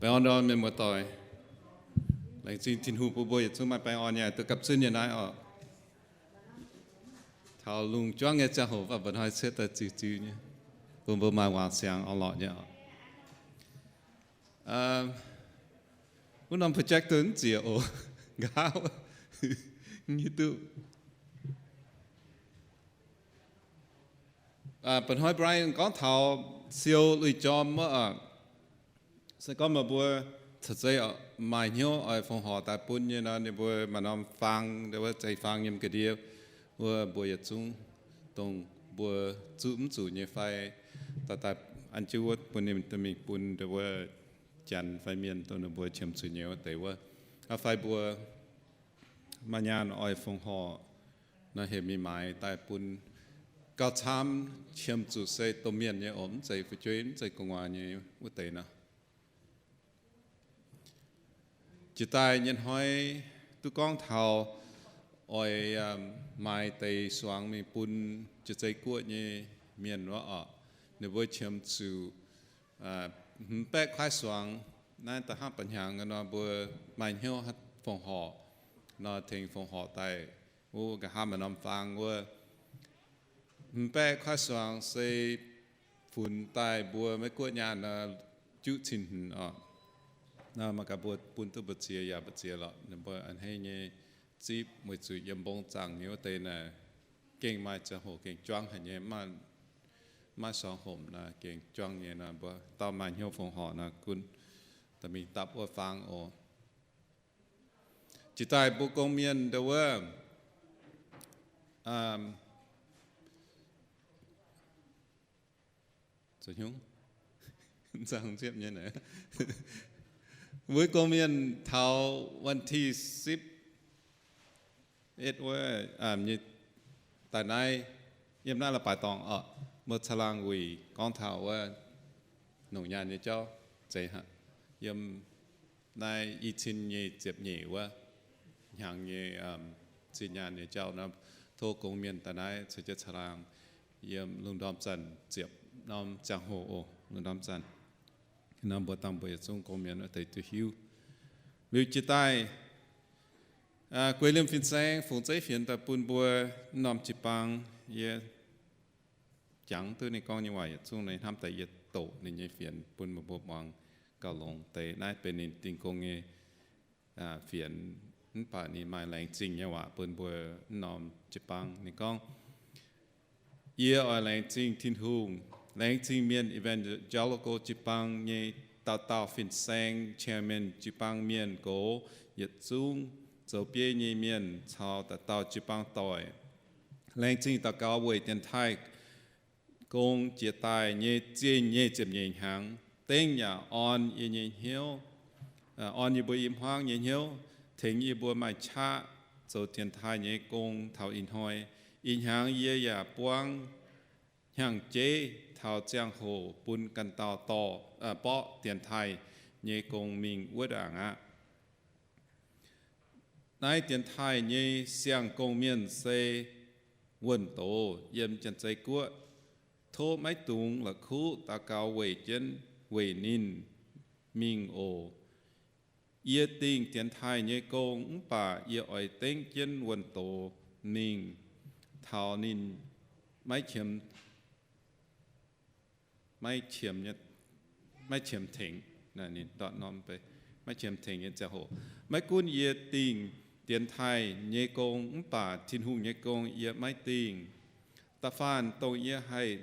Baengh orn ndorm mienh muoz-doic. Laengz zingh Tin-Hungh bun mbuo yietc zungv maaih baengh orn nyei duqv gapv zunv nyei naaiv oc. Taux lungh juangv nyei ziangh hoc, mv baac mba'hnoi cietv daaih ziux-ziux nyei, bun mbuo maaih wangc siangx orn-lorqc nyei oc. Wuov norm projector mv zieqc oc. Nqa'haav hiuv duqv. Mba'hnoi Brian gorngv taux siou lui-jorm wuov, se gorngv meih mbuo caux zeiz maaih hnyouv oix fongc horc daaih bun nyei nor, ninh mbuo maaih norm faang, wuov zeiv-faang yiem ga'ndiev, wuov mbuo yietc zungv dongh mbuo zuqv mv zuqc nyei fai, daaih daaih an jienv wuov bun ninh mingh bun wuov Janx fai Mienh dongh ninh mbuo qiemx zuqc nyei wuov deix wuov. Fai mbuo maaih nyaanh oix fongc horc nor, heuc mingh maaiz daaih bun gauh camv qiemx zuqc se domh mienh nyei oc, mv zeiz fu'jueiv, mv zeiz gu'nguaaz nyei wuov deix nor. Jiex daaih nyei hnoi duqv gorngv taux oix maaiz deix suangx mingh bun jiex zei guoqv nyei mienh wuov oc. Ninh mbuo qiemx zuqc hmz baeqv kuaaiv suangx. Naaiv da'hnangv ba'hnyangx nor mbuo maaih hnyouv fongc horc nor, tengx fongc horc daaih wuov nqa'haav maaih norm faang wuov. Hmz baeqv kuaaiv suangx se funx daaih mbuo Meiv Guoqv nyaanh nor juqv cin hmz oc. Nor mangc gaax mbuo bun duqv mbu'ziex yaac mbu'ziex lorqc, ninh mbuo a'hneiv nyei zipv weic zuqc yiem mbong zaangc nyei wuov deix naaic gengh maaih ziangh hoc gengh juangv haic nyei, maiv suangx homc naaic gengh juangv nyei nor, mbuo dauh maaih hnyouv fongc horc nor gunv daaih mingh dapv wuov faang oc. Jiex daaih mbuo gong mienh ndau wuov, mbuo gong mienh taux วันที่สิบเอ็ด wuov nyei daaih naaiv, yiem naaiv la'baaix dorngx oc, mbuo caangh laangh wuic gorngv taux wuov longc nyaanh nyei jauv zeiz hnangv. Yiem naaiv i cin nyei ziepc nyeic wuov hnyangx nyei zinh nyaanh nyei jauv nor, tov gong mienh daaih naaiv caux jienv caangh laangh yiem lungh ndorm zanc ziepc norm ziangh hoc oc, lungh ndorm zanc. Nor mbuo dangh mbuo yietc zungv gong mienh wuov deix duqv hiuv. Liuz jiex daaih guei liemh fin-saeng fungx zeiv fienx daaih bun mbuo norm jiu-baang. Yie jangx duqv ninh gorngv nyei waac yietc zungv, ninh hnamv daaih yie doqc ninh nyei fienx bun meih mbuo muangx gauh longx deix. Naaiv benx ninh dingh gong nyei fienx, mv baac ninh maaih laengz zingh nyei waac bun mbuo norm jiu-baang. Ninh gorngv, Yie oix laengz zingh Tin-Hungh, laengz zingh mienh Evangelical jiu-baang nyei dauh dauh fin-saeng, chairman, jiu-baang mienh, gox yietc zungv zoux bieiv nyei mienh caux dauh dauh jiu-baang doic. Laengz zingh daux gaux weic dienx taaih gong jiex daaih nyei zienh nyei ziepc nyeic hnyangx. Dengv yaac orn yie nyei hnyouv, orn yie mbuo i hmuangv nyei hnyouv, tengx yie mbuo maaih qaqv zoux dienx taaih nyei gong taux ih hnoi. Ih hnyangx yie yaac buangv hnyangx-jeiv taux ziangh hoc bun ganh dauh dorh, borqv dienx taaih nyei gong mingh wuov ndaangc aqv. Naaiv dienx taaih nyei siang-gong-mienh se wuonh doz yiem Janx-Zei Guoqv. Tov maiv dungx la'kuqv daux gaux weic jienv, weic ninh mingh oc. Yie dingh dienx taaih nyei gong mv baac yie oix dengv jienv wuonh doz mingh taux ninh maiv qiemx, maiv qiemx tengx, maiv qiemx tengx nyei ziangh hoc. Maiv gunv yie dingh dienx taaih nyei gong mv baac Tin-Hungh nyei gong yie maiv dingh. Da'faanh dongh yie haih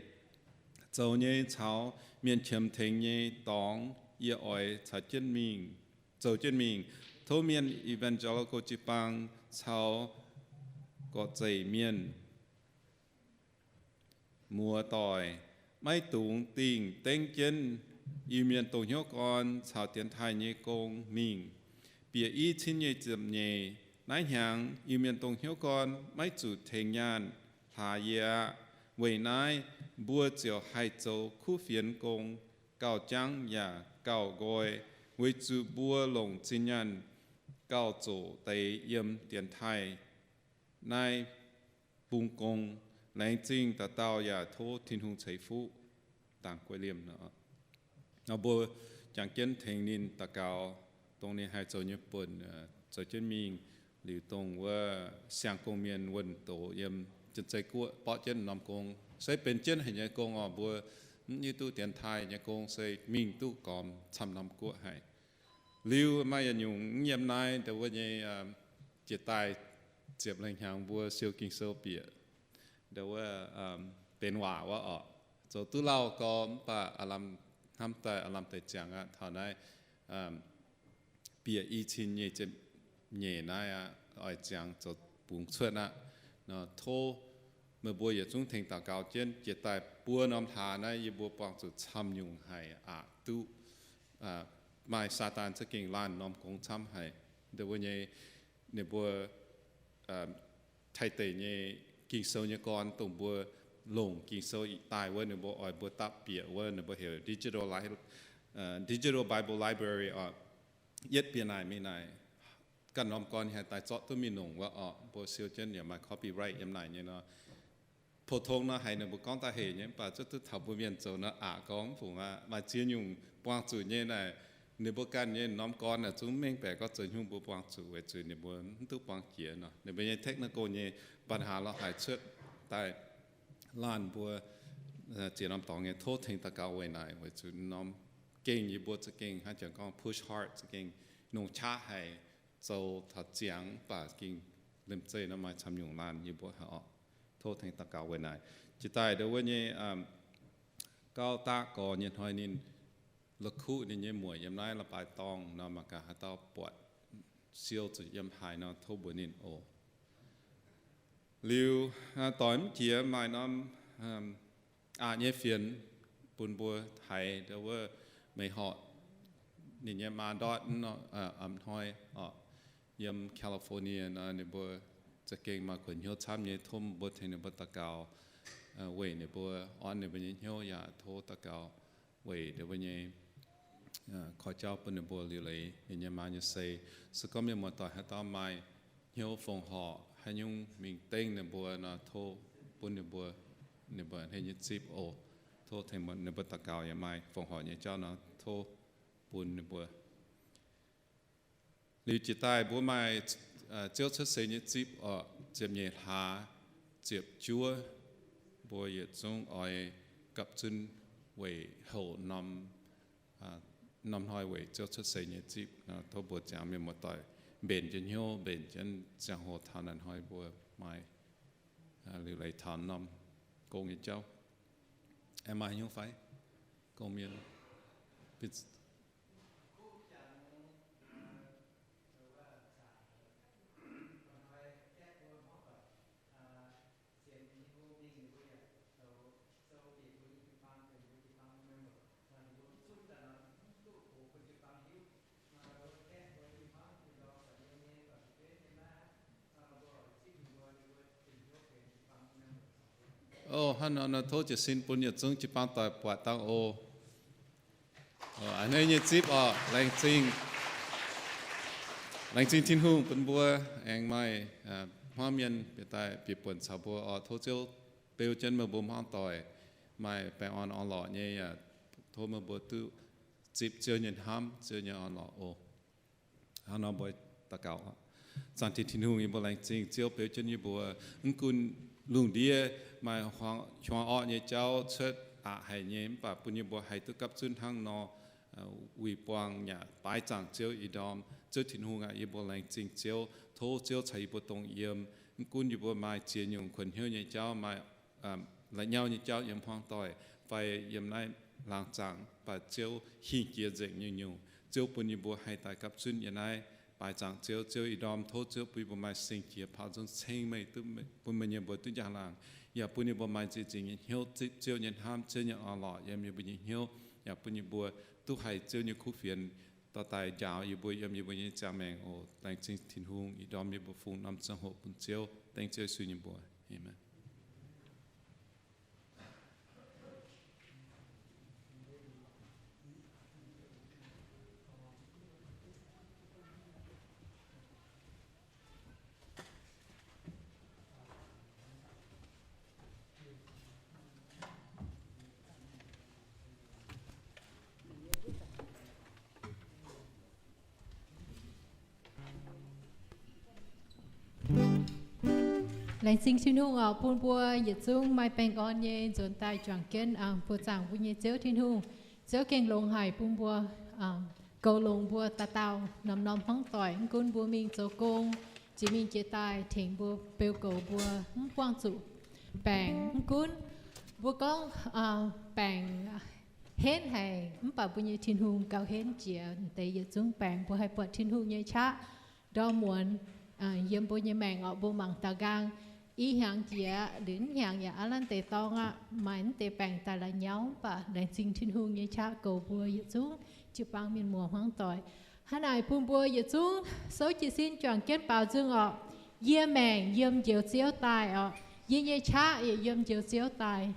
zoux nyei caux mienh qiemx tengx nyei dorngx, yie oix caux jienv mingh, zoux jienv mingh. Tov mienh Evangelical jiu-baang caux gorx-zeic mienh muoz-doic maiv dungx dingh dengv jienv Iu-Mienh dongh hnyouv gorn caux dienx taaih nyei gong mingh. Bieqc i cin nyei ziepc nyeic, naaiv hnyangx Iu-Mienh dongh hnyouv gorn maiv zuqc tengx nyaanh hlaax yie aqv. Weic naaiv, mbuo ziouc haih zoux kuv fienx gong gauh jangv yaac gauh nqoi, weic zuqc mbuo longc zinh nyaanh gauh zoqc deix yiem dienx taaih naaiv bung gong. Laengz zingh dauh dauh yaac tov Tin-Hungh ceix fuqv. Dangh guei liemh nor, mbuo jangx jienv tengx ninh daux gaux, dongh ninh haih zoux nyei buonc, zoux jienv mingh. Liuz dongh wuov siang-gong mienh wuonh doz yiem Janx-Zei Guoqv borqv jienv norm gong, se benx jienv haic nyei gong oc. Mbuo mv hiuv duqv dienx taaih nyei gong se mingh duqv gormx camv norm guoqv haic. Liuz maaih yietc nyungc mv yiem naaiv ndau wuov nyei jiex daaih ziepc lengh hnyangx mbuo siou Ging-Sou bieqc ndau wuov benx waac wuov oc. Zoux duqv lauh gorx mv baac aav lamh hnamv daaih aav lamh deix ziangx aqv. Taux naaiv bieqc i cin nyeic ziepc nyeic naaiv aqv, oix ziangx zoux bungx cuotv aqv. Nor tov meih mbuo yietc zungv tengx daux gaux jienv jiex daaih buo norm hlaax naaiv yie mbuo buangh zuqc camv nyungc haic aqc duqv maaih Saadaan za'gengh laanh norm gong camv haic. Ndau wuov nyei ninh mbuo Taiv deic nyei Ging-Sou nyei gorn, dongh mbuo longc Ging-Sou daaih wuov, ninh mbuo oix mbuo dapv bieqc wuov, ninh mbuo heuc digital li-, digital Bible library oc. Yietv bieqc naaic mingh naaic, ganh norm gorn haih daaih zorqv duqv mingh longc wuov oc. Mbuo siou jienv yaac maaih copyright yiem naaic nyei nor. Pou tong nor haiz ninh mbuo gorngv daaih hec nyei, mv baac zuqc duqv taux mbuo mienh zoux nor aqc gorngv mv fungc aqv. Maaih ziex nyungc buangh zuqc nyei naaic, ninh mbuo ganh nyei norm gorn naaic zungv mengh baeqc gorngv zoux hnyungv mbuo buangh zuqc weic zuqc ninh mbuo mv duqv buang jiex nor. Ninh mbuo nyei technical nyei ปัญหา lorqc haiz cuotv daaih laanh mbuo ziex norm dorngx nyei. Tov tengx daux gaux weic naaic, weic zuqc norm gengh yie mbuo za'gengh hnangv janx gorngv push hard, za'gengh nongc qaqv haic, zoux taux ziangx mv baac gengh liemh zeih nor maaih camv nyungc laanh yie mbuo haic oc. Tov tengx daux gaux weic naaic. Jiex daaih ndau wuov nyei gauv daqv gorx nyei hnoi ninh la'kuqv ninh nyei muoc yiem naaiv la'baaix dorngh nor, mangc gaax haaix dauh buatc siou zuqc yiem haaix nor tov mbuox ninh oc. Liuz doix mv jiex maaih norm aqc nyei fienx bun mbuo haiz ndau wuov meih horpc ninh nyei maa ndortv hnoi oc, yiem California nor ninh mbuo za'gengh maaih kuonx hnyouv camv nyei. Tov mbuo tengx ninh mbuo daux gaux weic ninh mbuo, orn ninh mbuo nyei hnyouv yaac tov daux gaux weic ninh mbuo nyei koiv jauv bun ninh mbuo liuc leiz ninh nyei maa nyei sei. Se gorngv mienh muoz-doic haaix dauh maaih hnyouv fongc horc haaix nyungc mingh dengv ninh mbuo nor, tov bun ninh mbuo, ninh mbuo hei nyei zipv oc. Tov tengx ninh mbuo daux gaux. Yaac maaih fongc horc nyei jauv nor, tov bun ninh mbuo. Liuz jiex daaih mbuo maaih Ziouv cuotv seix nyei zipv oc, ziepc nyeic hlaax, ziepc juov. Mbuo yietc zungv oix gapv zunv weic houc norm, norm hnoi weic Ziouv cuotv seix nyei zipv. Tov mbuo ziangx mienh muoz-doic mbenc jienv hnyouv, mbenc jienv ziangh hoc taux naaiv hnoi mbuo maaih liuc leiz taux norm gong nyei jauv. Aengx maaih hnyouv fai? Gong mienh. Ov, hnangv nor nor tov jiez sin bun yietc zungv jiu-baang doic buatc dangh oc. A'hneiv nyei zipv oc. Laengz zingh, laengz zingh Tin-Hungh bun mbuo aengx maaih hmuangv mienh bieqc daaih bieqc buonc caux mbuo oc. Tov Ziouv beu jienv meih mbuo hmuangv doic maaih baengh orn orn-lorqc nyei, yaac tov meih mbuo duqv zipv Ziouv nyei hnamv, Ziouv nyei orn-lorqc oc. Hnangv nor mbuo daux gaux. Zaangc Diex Tin-Hungh, yie mbuo laengz zingh Ziouv beu jienv yie mbuo. Mv gunv lungh ndiev maaih hiuang orqv nyei jauv cuotv aqc haic nyei, mv baac bun yie mbuo haih duqv gapv zunv hnangv nor wih buangh yaac baaix zaangc Ziouv ih ndorm. Ziouv Tin-Hungh aac, yie mbuo laengz zingh Ziouv. Tov Ziouv caux yie mbuo dongh yiem. Mv gunv yie mbuo maaih ziex nyungc kuonx hnyouv nyei jauv, maaih la'nyauv nyei jauv yiem hmuangv doic fai yiem naaiv laangz zaangc, mv baac Ziouv hingh jiex nzengc nyungc-nyungc. Ziouv bun yie mbuo haih daaih gapv zunv yiem naaiv baaix zaangc Ziouv. Ziouv ih ndorm tov Ziouv bun yie mbuo maaih sing-jiex paaux nzung ceng meih, bun meih nyei mbuox duqv njang-laangc, yaac bun yie mbuo maaih nzieqc nzingc nyei hnyouv zipv Ziouv nyei hnamv, Ziouv nyei orn-lorqc yiem yie mbuo nyei hnyouv, yaac bun yie mbuo duqv haih Ziouv nyei kuv fienx dorh daaih njaaux yie mbuo yiem yie mbuo nyei ziangh maengc oc. Laengz zingh Tin-Hungh ih ndorm yie mbuo fungx norm ziangh hoc bun Ziouv, dengv Ziouv Yesu nyei mbuox. Aamen. Laengz zingh Tin-Hungh oc, bun mbuo yietc zungv maaih baengh orn nyei nzuonx daaih juangc jienv buoz-zaangc mbuo nyei Ziouv Tin-Hungh. Ziouv gengh longx haic bun mbuo goux longx mbuo dauh dauh norm-norm hmuangv doic, mv gunv mbuo mingh zoux gong, jiex mingh jiex daaih, tengx mbuo beu goux mbuo, mv buangh zuqc baengc. Mv gunv mbuo gorngv baengc henv haic, mv baac mbuo nyei Tin-Hungh gauh henv jiex deix yietc zungv baengc. Mbuo haih buatc Tin-Hungh nyei qaqv ndorm muonz yiem mbuo nyei maengc oc. Mbuo mangc daaux nqaang, i hnyangx jiex liuz, hnyangx yaac aav lanv deix dorngx aqv, maaih mv deix baengc daaih la'nyauv, mv baac laengz zingh Tin-Hungh nyei qaqv goux mbuo yietc zungv jiu-baang mienh muoz hmuangv doic. Hnangv naaic bun mbuo yietc zungv souv jiez sin juangc jienv baaux nzung oc. Yie maengc yiem Njoux Ziouv daaih oc. Yie nyei qaqv yaac yiem Njoux Ziouv daaih.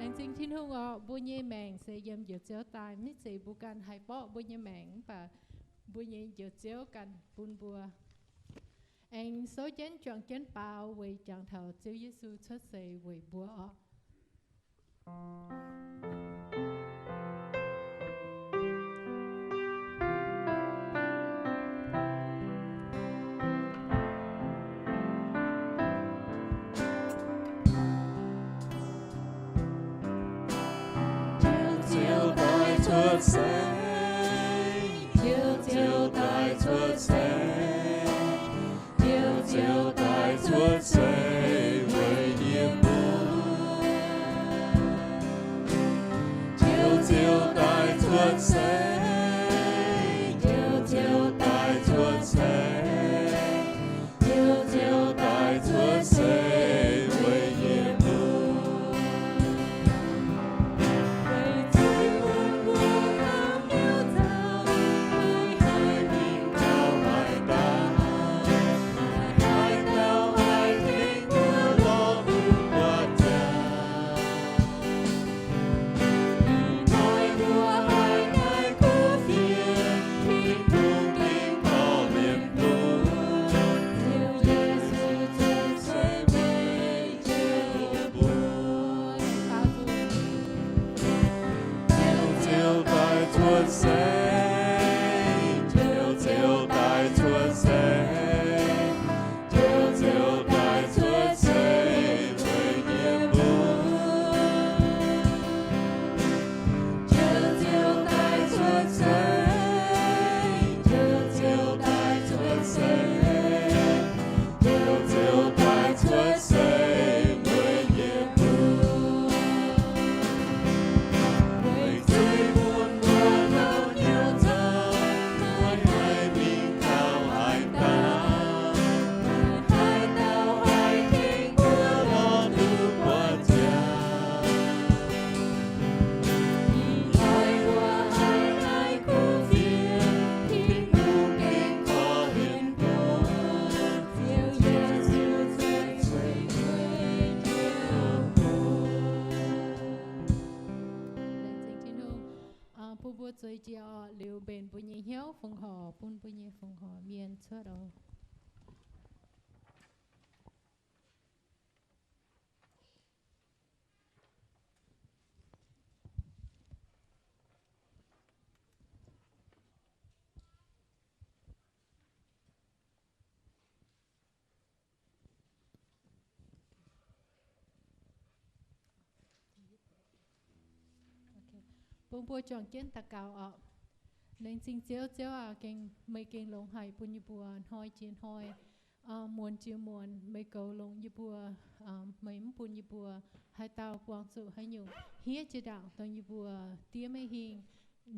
Laengz zingh Tin-Hungh oc, mbuo nyei maengc se yiem Njoux Ziouv daaih. Maiv zeiz mbuo ganh haih borqv mbuo nyei maengc, mv baac mbuo nyei Njoux Ziouv ganh bun mbuo. Aengx souv jienv juangc jienv baaux weic jangx taux Ziouv Yesu cuotv seix weic mbuo oc. Ziouv, Ziouv daaih cuotv seix, Ziouv, Ziouv daaih cuotv seix, Ziouv, Ziouv daaih cuotv seix weic yie mbuo. Ziouv, Ziouv daaih cuotv seix, Zueiz jiex orqc, liuz mbenc mbuo nyei hnyouv fongc horc, bun mbuo nyei fongc horc mienh cuotv oc. Bun mbuo juangc jienv daux gaux oc. Laengz zingh Ziouv, Ziouv aac, gengh meih gengh longx haic bun yie mbuo hnoi jiex hnoi, muonz jiex muonz meih goux longx yie mbuo, meih mv bun yie mbuo haaix dauh buangh zuqc haaix nyungc hniev jiex ndaangc dongh yie mbuo diev maiv hingh.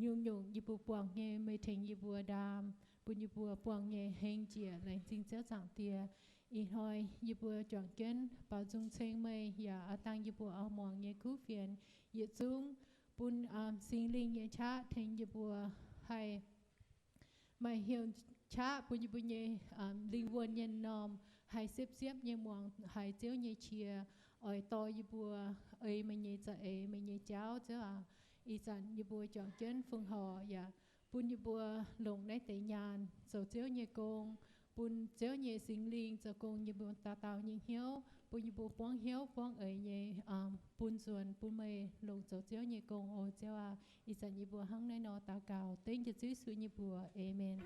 Nyungc-nyungc yie mbuo buangh nyei meih tengx yie mbuo ndaam, bun yie mbuo buangh nyei heng njiec. Laengz zingh Ziouv Zaangc Diex, ih hnoi yie mbuo juangc jienv baaux nzung ceng meih yaac oix dangh yie mbuo oix muangx nyei kuv fienx yietc zungv bun Singx Lingh nyei qaqv tengx yie mbuo haih maaih heuc qaqv bun yie mbuo nyei lingh wuonh nyei m'normh haih siepv-siepv nyei muangx haiz Ziouv nyei qiex, oix dorh yie mbuo ei meih nyei za'eix, meih nyei jauv, Ziouv aac. Ih zanc yie mbuo juangc jienv fongc horc yaac bun yie mbuo longc naaiv deix nyaanh zoux Ziouv nyei gong, bun Ziouv nyei Singx Lingh zoux gong yie mbuo dauh dauh nyei hnyouv, bun yie mbuo buangv hnyouv buangv eix nyei bun nzuonx bun meih longc zoux Ziouv nyei gong oc, Ziouv aac. Ih zanc yie mbuo hnangv naaiv nor daux gaux dengv Ziouv Yesu nyei mbuox. Aamen.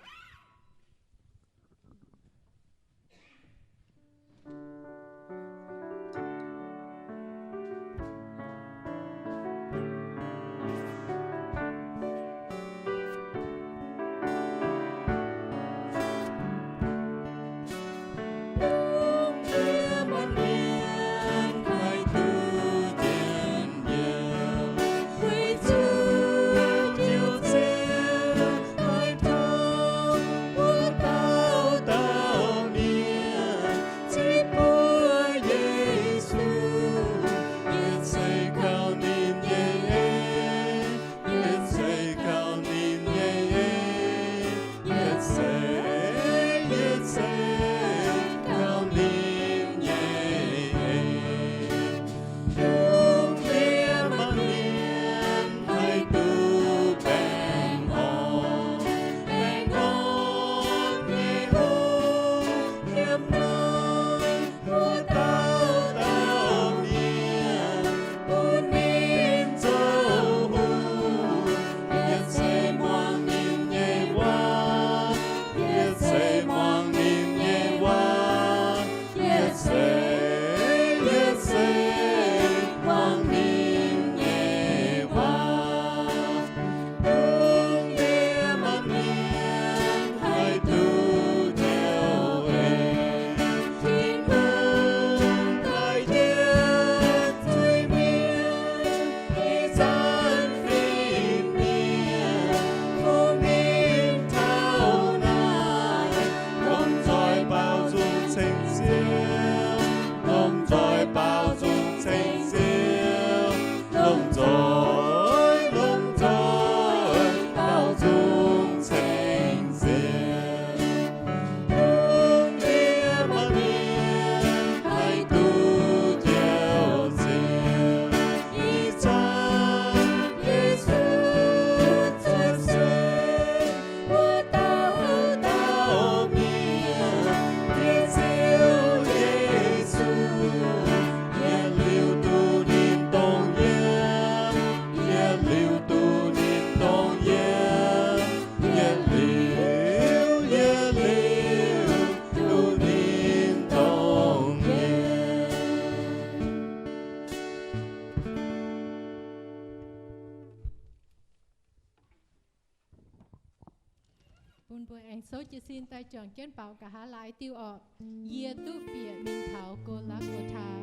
Bun mbuo aengx souv jiez sin daaih juangc jienv baaux nqa'haav laaix diuh orqc. Yie duqv bieqc mingh taux Go^laa^go^taa,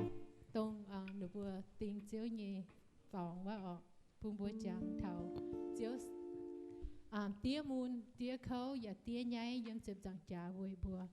dongh ninh mbuo ding Ziouv nyei dorngx wuov orqc. Bun mbuo jangx taux Ziouv diev mun, diev kouv, yaac diev nyaiv yiem ziepc nzaangc jaax weic mbuo.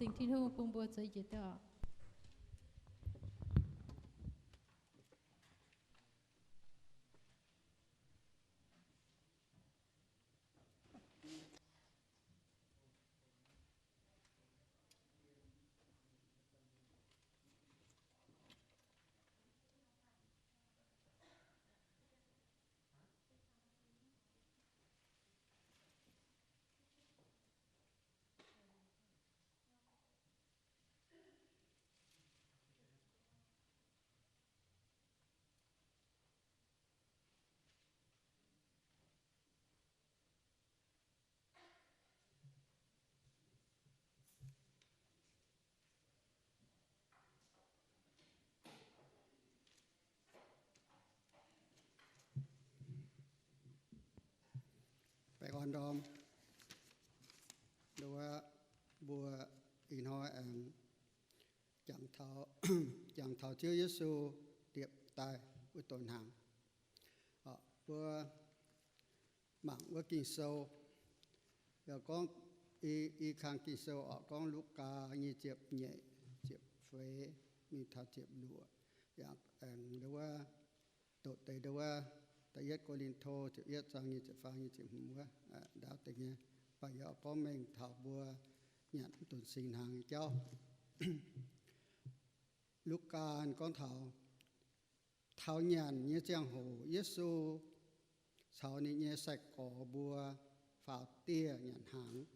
Dingc Tin-Hungh bun mbuo zeix njiec daaih oc. Baengh orn ndorm. Nduov mbuo ih hnoi aengx jangx taux, jangx taux Ziouv Yesu liepc daaih wuov donx hnaangx. Mbuo mangc wuov Ging-Sou, yaac gorngv i, i kang Ging-Sou oc, gorngv Lugaa nyic ziepc nyeic, ziepc feix mingh taux ziepc luoqc. Yaac aengx nduov wuov, doqc deix nduov wuov, da'yietv Ko^lin^to ziepc yietv zaang nyic ziepc faam, nyic ziepc hmz wuov, ndaauv deix nyei. Mv baac yaac gorngv mengh taux mbuo nyanc mv donx singx hnaangx nyei jauv. Lugaa gorngv taux, taux nyanc nyei ziangh hoc Yesu caux ninh nyei sai-gorx mbuo faaux dieh nyanc hnaangx.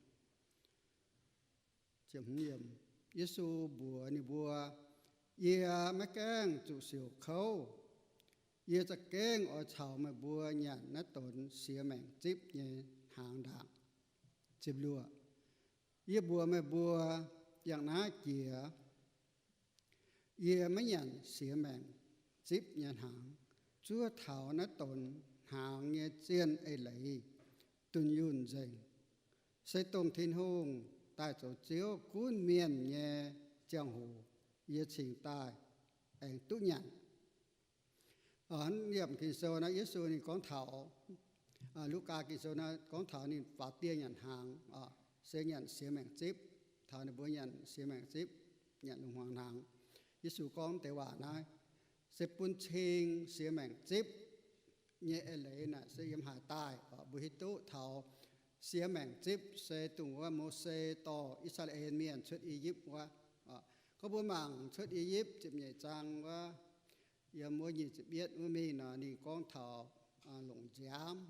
Yesu mbuox ninh mbuo, Yie maiv gaengh zuqc siouc kouv. Yie za'gengh oix caux meih mbuo nyanc naaiv donx siex maengc zipv nyei hnaangx ndaangc. Ziepc luoqc, Yie mbuox meih mbuo, yangh naaiv jiex yie maiv nyanc siex maengc zipv nyei hnaangx, zuov taux naaiv donx hnaangx nyei zien eix-leiz dunh yunh nzengc, se dongh Tin-Hungh daaih zoux Ziouv gunv mienh nyei ziangh hoc yie cingx daaih aengx duqv nyanc. Hnangv yiem Ging-Sou naaiv Yesu ninh gorngv taux, Lugaa Ging-Sou naaiv gorngv taux ninh faaux dieh nyanc hnaangx, se nyanc siex maengc zipv, taux ninh mbuo nyanc siex maengc zipv, nyanc lungh hmuangx hnaangx. Yesu gorngv deix waac naaiv se bun cing siex maengc zipv nyei eix-leiz naaic se yiem haaix daaih. Mbuo hiuv duqv taux siex maengc zipv se dongh wuov Mose dorh I^saa^laa^en Mienh cuotv I^yipv wuov. Gorngv mbuo mangc cuotv I^yipv ziepc nyeic zaang wuov, yiem wuov nyic ziepc yietv wuov mingh nor, ninh gorngv taux longc nziaamv,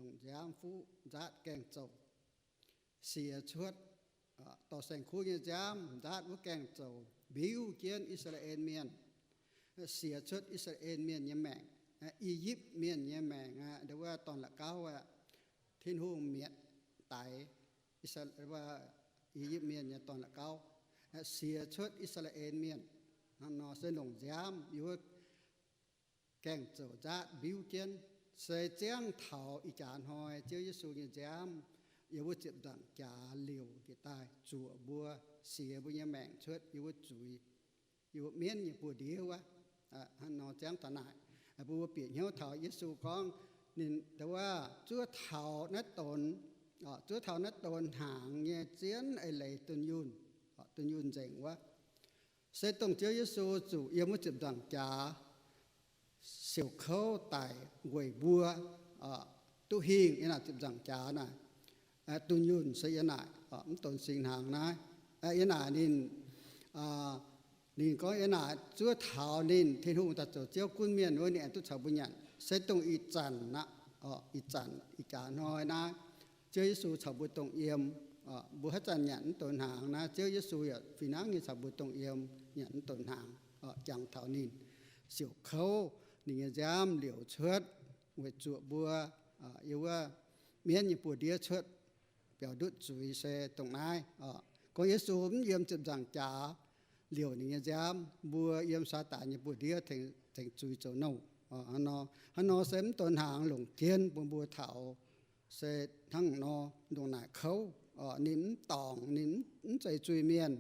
longc nziaamv fuqv nzaatv gaeng-zoux, siex cuotv, dorh saeng-kuv nyei nziaamv nzaatv wuov gaeng-zoux mbiuv jienv I^saa^laa^en Mienh, siex cuotv I^saa^laa^en Mienh nyei maengc, I^yipv Mienh nyei maengc aqv, nduov wuov dorn-la'gauv aqv. Tin-Hungh mietc daix I^yipv Mienh nyei dorn-la'gauv, siex cuotv I^saa^laa^en Mienh. Hnangv nor se longc nziaamv yiem wuov gaeng-zoux nzaatv mbiuv jienv, se ziangv taux ih jaax hnoi Ziouv Yesu nyei nziaamv yiem wuov ziepc nzaangc jaax liouc njiec daaih zuoqc mbuo, siex mbuo nyei maengc cuotv yiem wuov zuiz, yiem wuov mienv nyei buoz-ndiev wuov. Hnangv nor ziangv taux naaic, mbuo bieqc hnyouv taux Yesu gorngv ninh, wuov, zuov taux naaiv donx, zuov taux naaiv donx hnaangx nyei zien eix-leiz dunh yunh, dunh yunh nzengc wuov, se dongh Ziouv Yesu zuqc yiem wuov ziepc nzaangc jaax siouc kouv daic weic mbuo duqv hingh. Yiem naaic ziepc nzaangc jaax naaic, dunh yunh se yiem naaic, mv donx singx hnaangx naaiv. Yiem naaic ninh, ninh gorngv yiem naaic zuov taux ninh, Tin-Hungh daaih zoux Ziouv gunv mienh wuov, ninh aengx duqv caux mbuo nyanc. Se dongh ih zanc aqv, ih zanc ih jaax hnoi naaiv, Ziouv Yesu caux mbuo dongh yiem. Mbuo haaix zanc nyanc mv donx hnaangx naaiv, Ziouv Yesu yaac fih hnangv nyei caux mbuo dongh yiem nyanc mv donx hnaangx. Jangx taux ninh siouc kouv ninh nyei nziaamv liouc cuotv weic zuoqc mbuo yiem wuov mienv nyei buoz-ndiev cuotv biaux ndutv zuiz se dongh naaiv. Gorngv Yesu mv yiem ziepc nzaangc jaax liouc ninh nyei nziaamv, mbuo yiem Saadaan nyei buoz-ndiev tengx zuiz zoux nouh. Hnangv nor se mv donx hnaangx longc jienv bun mbuo taux se hnangv nor ndongc naaic kouv. Ninh mv dorngc, ninh mv zeiz zuiz-mienh,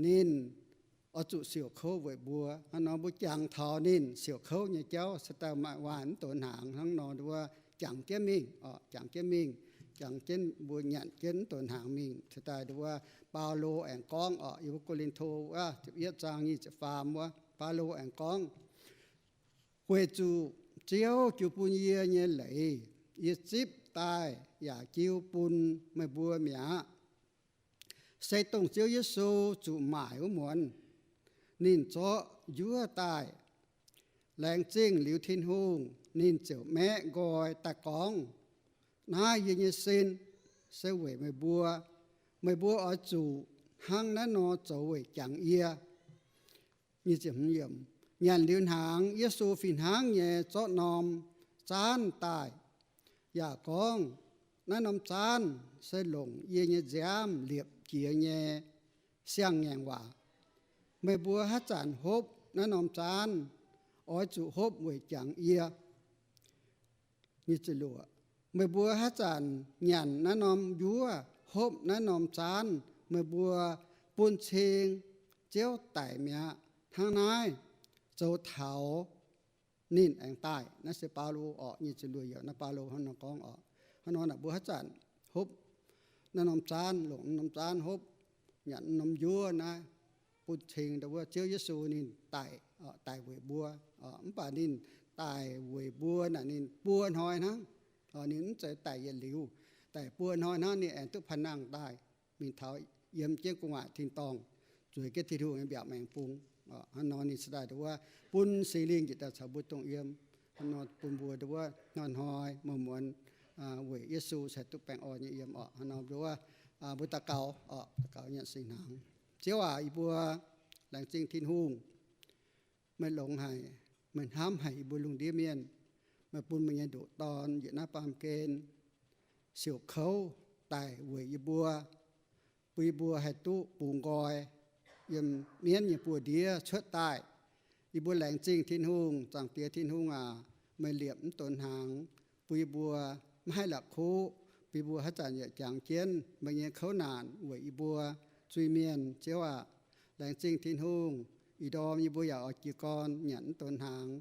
ninh oix zuqc siouc kouv weic mbuo. Hnangv nor mbuo jangx taux ninh siouc kouv nyei jauv, se daaih maaih waac mv donx hnaangx hnangv nor, wuov jangx jienv mingh, jangx jienv mingh. jangx jienv mbuo nyanc jienv mv donx hnaangx mingh. Cingx daaih nduov Baulo aengx gorngv oc, yiem Ko^lin^to wuov ziepc yietv zaang nyic ziepc faam wuov, Baulo aengx gorngv, weic zuqc Ziouv jiu bun yie nyei leiz, yie zipv daaih yaac jiu bun meih mbuo mi'aqv. Se dongh Ziouv Yesu zuqc maaic wuov muonz, ninh zorqv njuov daaih. Laengz zingh liuz Tin-Hungh, ninh ziouc maeqv nqoi daaih gorngv, naaiv yie nyei sin se weic meih mbuo. Meih mbuo oix zuqc hnangv naaiv nor zoux weic jangx yie. Nyanc liuz hnaangx, Yesu fih hnangv nyei zorqv norm zaanv daaih, yaac gorngv, naaiv norm zaanv se longc yie nyei nziaamv liepc jiez nyei siang-ngaengc waac. Meih mbuo haaix zanc hopv naaiv norm zaanv, oix zuqc hopv weic jangx yie. Meih mbuo haaix zanc nyanc naaiv norm njuov, hopv naaiv norm zaanv, meih mbuo bun cing Ziouv daic mi'aqv. Hnangv naaiv zoux taux ninh aengx daaih. Naaiv se Baulo orqc, nyic ziepc luoqc yiemc naaiv Baulo hnangv nor gorngv orqc. Hnangv nor naaic mbuo haaix zanc hopv naaiv norm zaanv, longc naaiv norm zaanv hopv, nyanc naaiv norm njuov naaiv, bun cing dongh wuov Ziouv Yesu ninh daic, daic weic mbuo. Mv baac ninh daic weic mbuo naaic ninh buo hnoi hnangv. Ninh mv zeiz daic yietc liuz, daic buo hnoi hnangv ninh aengx duqv panh nangh daaih, mingh taux yiem jienv gu'nguaaic tin-dorngh, zueiz jienv Tin-Hungh nyei mbiaauc maengx bung. Hnangv nor ninh se daaih dongh wuov bun Singx Lingh njiec daaih caux mbuo dongh yiem. Hnangv nor bun mbuo dongh wuov hnoi-hnoi muonz-muonz weic Yesu cingx duqv baengh orn nyei yiem orqc. Hnangv nor dongh wuov mbuo daux gaux orqc, daux gaux nyanc singx hnaangx. Ziouv aac, yie mbuo laengz zingh Tin-Hungh. Meih longx haic, meih hnamv haic yie mbuo lungh ndiev mienh. Meih bun meih nyei ndoqc Dorn yietc naaiv baamh gen siouc kouv daic weic yie mbuo, bun yie mbuo haih duqv bungx nqoi yiem mienv nyei buoz-ndiev cuotv daaih. Yie mbuo laengz zingh Tin-Hungh, Zaangc Diex Tin-Hungh aac, meih liepc mv donx hnaangx, bun yie mbuo maiv haih la'kuqv, bun yie mbuo haaix zanc yaac jangx jienv meih nyei kouv naanc weic yie mbuo zuiz-mienh. Ziouv aac, laengz zingh Tin-Hungh, ih ndorm yie mbuo yaac oix jiez gorn nyanc mv donx hnaangx.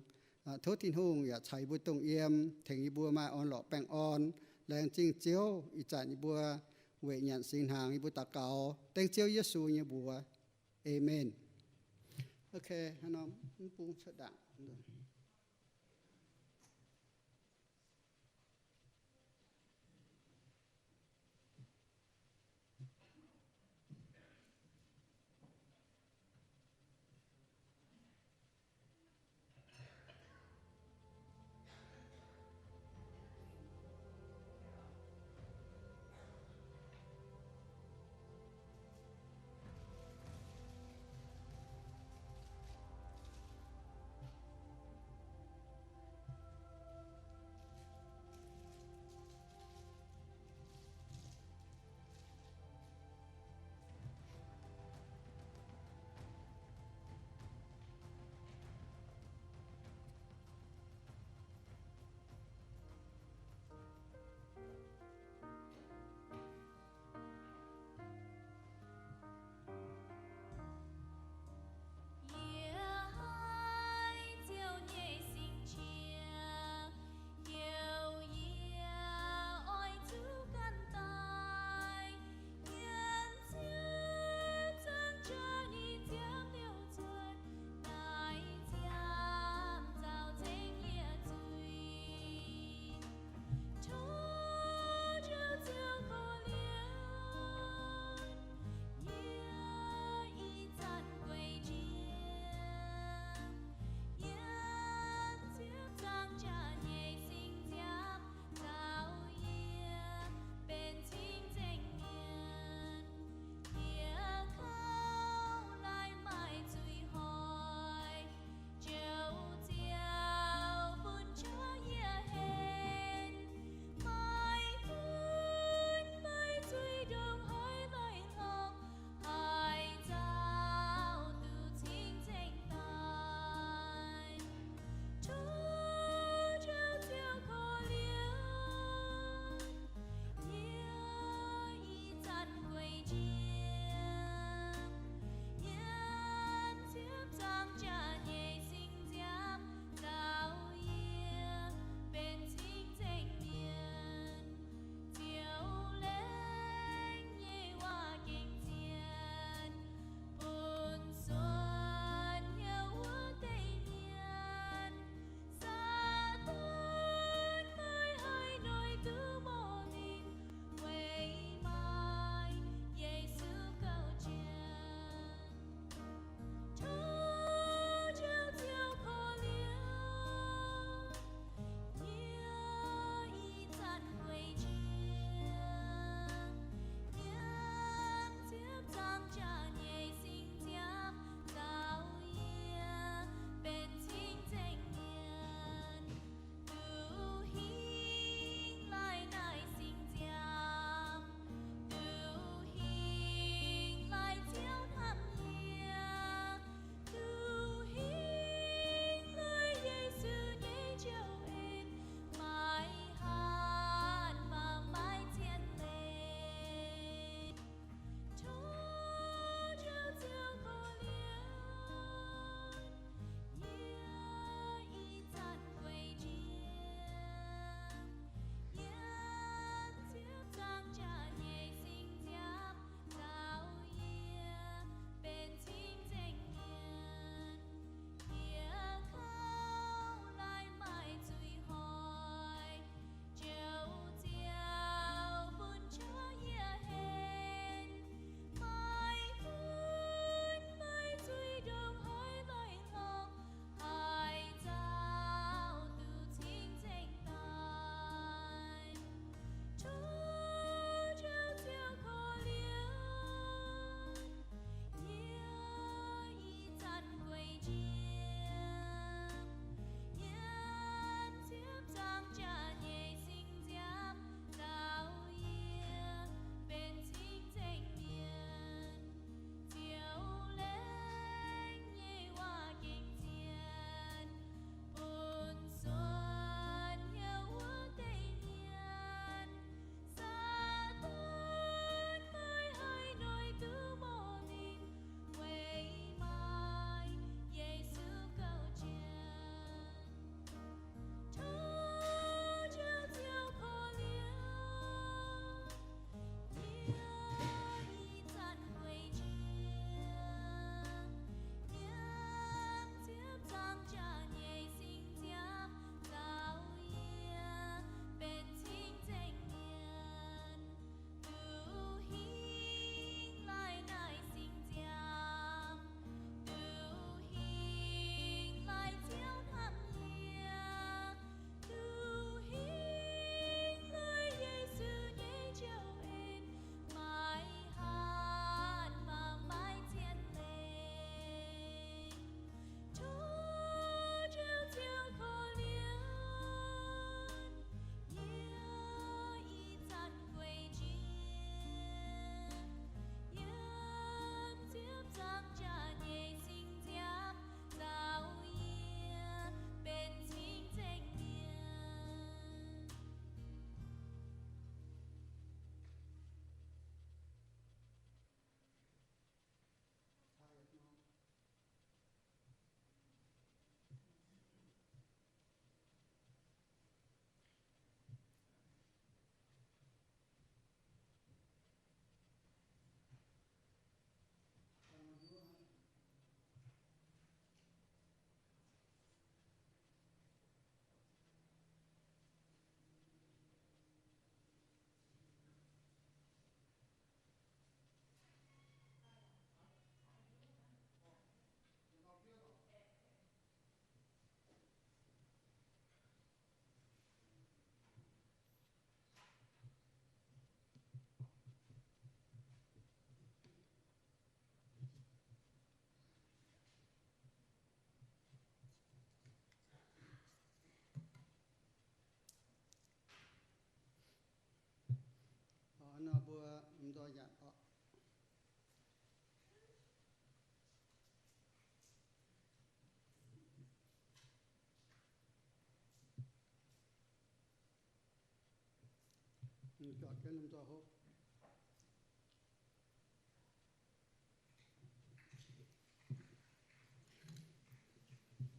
Tov Tin-Hungh yaac caux yie mbuo dongh yiem, tengx yie mbuo maaih orn-lorqc baengh orn. Laengz zingh Ziouv, ih zanc yie mbuo weic nyanc singx hnaangx yie mbuo daux gaux dengv Ziouv Yesu nyei mbuox. Aamen. Ok, hnangv nor mv bung cuotv ndaangc.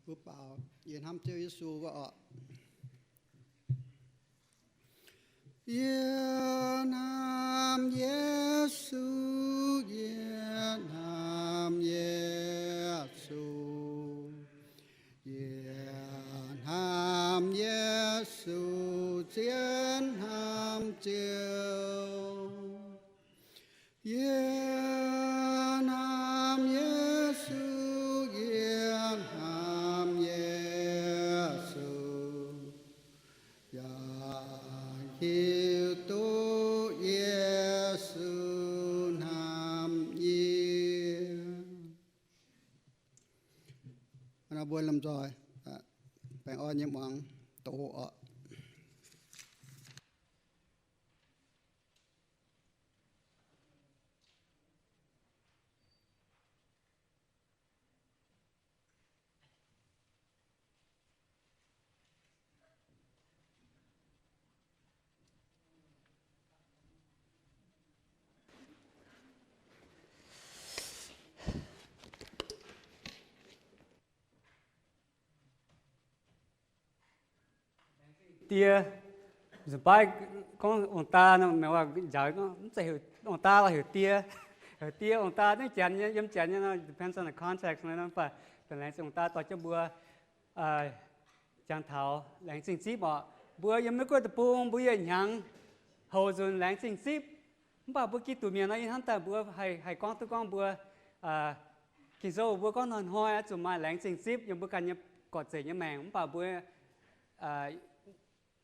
Mbuo baaux yie hnamv Ziouv Yesu wuov oc. Yie hnamv Yesu, yie hnamv Yesu, yie hnamv Yesu, zien hnamv Ziouv. Yie hnamv Yesu, yie hnamv Yesu, yaac hiuv duqv Yesu hnamv yie. Nor mbuo lomh nzoih baengh orn nyei muangx doqc oc. Die, nzunc baav gorngv ong-daa nor, meih njaaux mv zeiz ong-daa lorqc, heuc die. Heuc die ong-daa naaiv janx nyei, yiem janx nyei nor, depends on the context nor, mv baac laengz zingh ong-daa dorh jienv mbuo jangx taux laengz zingh zipv oc. Mbuo yiem Meiv Guoqv deic-bung, mbuo yietc hnyangx houx nzunc laengz zingh zipv. Mv baac mbuo Giduc mienh nor, yie hnamv daaih mbuo haih, haih gorngv duqv gorngv mbuo Ging-Sou mbuo gorngv hnoi-hnoi oix zuqc maaih laengz zingh zipv yiem mbuo ganh nyei gorqv-zeic nyei maengc. Mv baac mbuo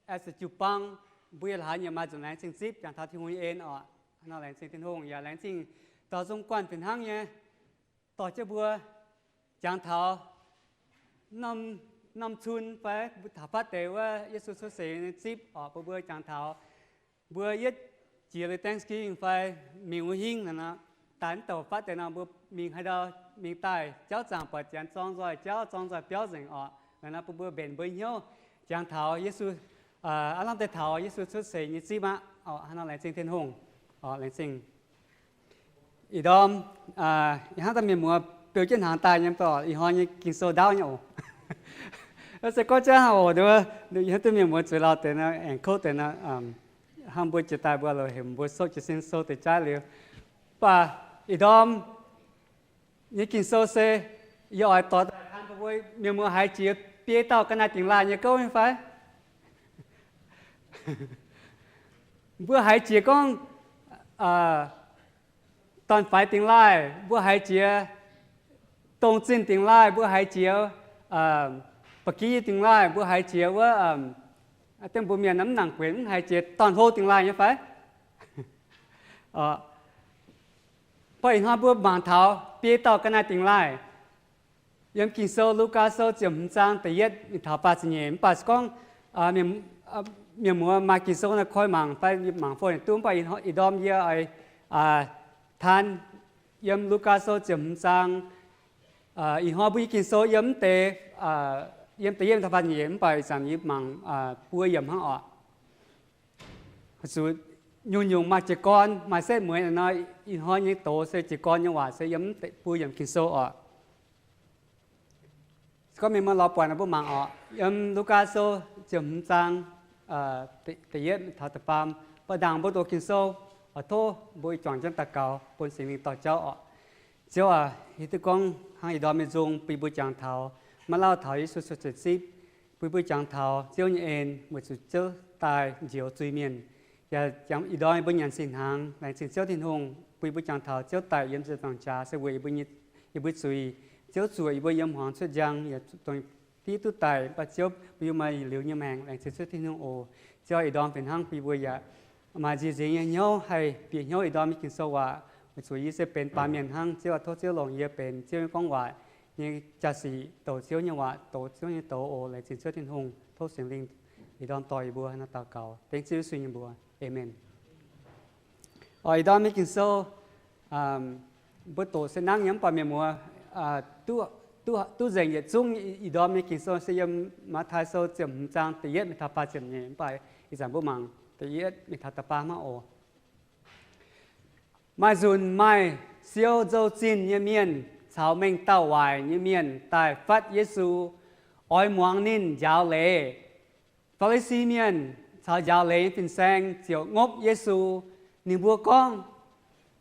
as a jiu-baang, mbuo yietc hlaax nyei maaih nzunc laengz zingh zipv jangx taux Tin-Hungh nyei en oc. Nor laengz zingh Tin-Hungh yaac laengz zingh dauh zong guanh fih hnangv nyei dorh jienv mbuo jangx taux norm cun fai mbuo taux fatv deix wuov Yesu cuotv seix nyei zipv oc, bun mbuo jangx taux mbuo yietv jiex liuz Thanksgiving fai mingh wuov hingv nor, daaih mv douc fatv deix nor, mbuo mingh haaix ndau mingh daaih jauv zaangc buatc janx zorng nzoih jauv, zorng nzoih biauv nzengc oc. Nor bun mbuo mbenc mbuo hnyouv jangx taux Yesu, aav lamh deix taux Yesu cuotv seix nyei zipv aqv oc. Hnangv nor laengz zingh Tin-Hungh oc, laengz zingh. Ih ndorm ih hnangv daaih mienh muoz beu jienv hnaangx daaih nyei, ih hnoi nyei Ging-Sou ndaauv nyei oc. Se gorngv jaav hnangv oc, ih hnoi duqv mienh muoz zuiz lauh deix nor, aengx kouv deix nor, hnangv mbuo jiex daaih mbuo loz hemx mbuo souv jiez sin sou deix jaav liuz. Mv baac ih ndorm nyei Ging-Sou se yie oix dorh daaih taan bun mbuo mienh muoz haiz jiex biei dauh ga'naaiv dingx laaih nyei gouv nyei fai? Mbuo haiz jiex gorngv dorn-faix dingx laaih, mbuo haiz jiex dongh zinh dingx laaih, mbuo haiz jiex ba'gi dingx laaih, mbuo haiz jiex wuov, dongh mbuo mienh mv nangc guenx mv haiz jiex dorn-hlo dingx laaih nyei fai? Mv baac ih hnoi mbuo mangc taux biei dauh ga'naaiv dingx laaih. Yiem Ging-Sou Lugaa Sou ziepc hmz zaang da'yietv mingh taux faah ziepc nyeic. Mv baac se gorngv mienh muoz maaih Ging-Sou nor koi mangc fai mangc fon duqv. Mv baac ih ndorm yie oix taan yiem Lugaa Sou ziepc hmz zaang. Ih hnoi mbuo nyei Ging-Sou yiem mv deix, yiem da'yietv mingh taux faah ziepc nyeic, mv baac ih zanc yie mangc buo yiemc hnangv oc. Zuqc nyungc-nyungc maaih jiez gorn, maaih setv mueiz nor, ih hnoi nyei doz se jiez gorn nyei waac se yiem mv deix buo yiemc Ging-Sou oc. Se gorngv mienh muoz lorz buatc nor mbuo mangc oc. Yiem Lugaa Sou ziepc hmz zaang da'yietv taux da'faam. Mv baac ndaangc mbuo doqc Ging-Sou, oix tov mbuo ih juangc jienv daux gaux bun Singx Lingh dorh jauv oc. Ziouv aac, hiuv duqv gorngv hnangv ih ndorm nyei nzung bun mbuo jangx taux, maiv lauh taux Yesu cuotv seix zipv, bun mbuo jangx taux Ziouv nyei en weic zuqc Ziouv daaih njoux zuiz-mienh. Yaac ih ndorm yie mbuo nyanc singx hnaangx laengz zingh Ziouv Tin-Hungh bun mbuo jangx taux Ziouv daic yiem ziepc nzaangc jaax se weic yie mbuo zuiz. Ziouv zuoqc yie mbuo yiem hmuangx cuotv njang, yaac dongh div duqv daic, mv baac Ziouv bun yie mbuo maaih liuz nyei maengc. Laengz zingh Ziouv Tin-Hungh oc. Ziouv, ih ndorm fih hnangv bun yie mbuo yaac maaih nzie nzengx nyei hnyouv haih bieqc hnyouv ih ndorm nyei Ging-Sou waac, weic zuqc yie se benx baamh mienh hnangv. Ziouv aac, tov Ziouv longc yie benx Ziouv nyei gorngv waac nyei jaa-sic, doqc Ziouv nyei waac, doqc Ziouv nyei doz oc. Laengz zingh Ziouv Tin-Hungh. Tov Singx Lingh ih ndorm dorh yie mbuo nor daux gaux dengv Ziouv Yesu nyei mbuox. Aamen. Oc, ih ndorm nyei Ging-Sou mbuo doqc se nangv nyei, mv baac mienh muoz duqv nzengc yietc zungv. Ih ndorm nyei Ging-Sou se yiem Matv^taai Sou ziepc hmz zaang da'yietv mingh taux faah ziepc nyeic, mv baac ih zanc mbuo mangc Maaih nzunc maaih siou nzou-zinh nyei mienh caux mengh dauh waaic nyei mienh daaih fatv Yesu, oix muangx ninh njaaux leiz. Faa^li^si Mienh caux njaaux leiz nyei fin-saeng ziouc ngopv Yesu. Ninh mbuo gorngv,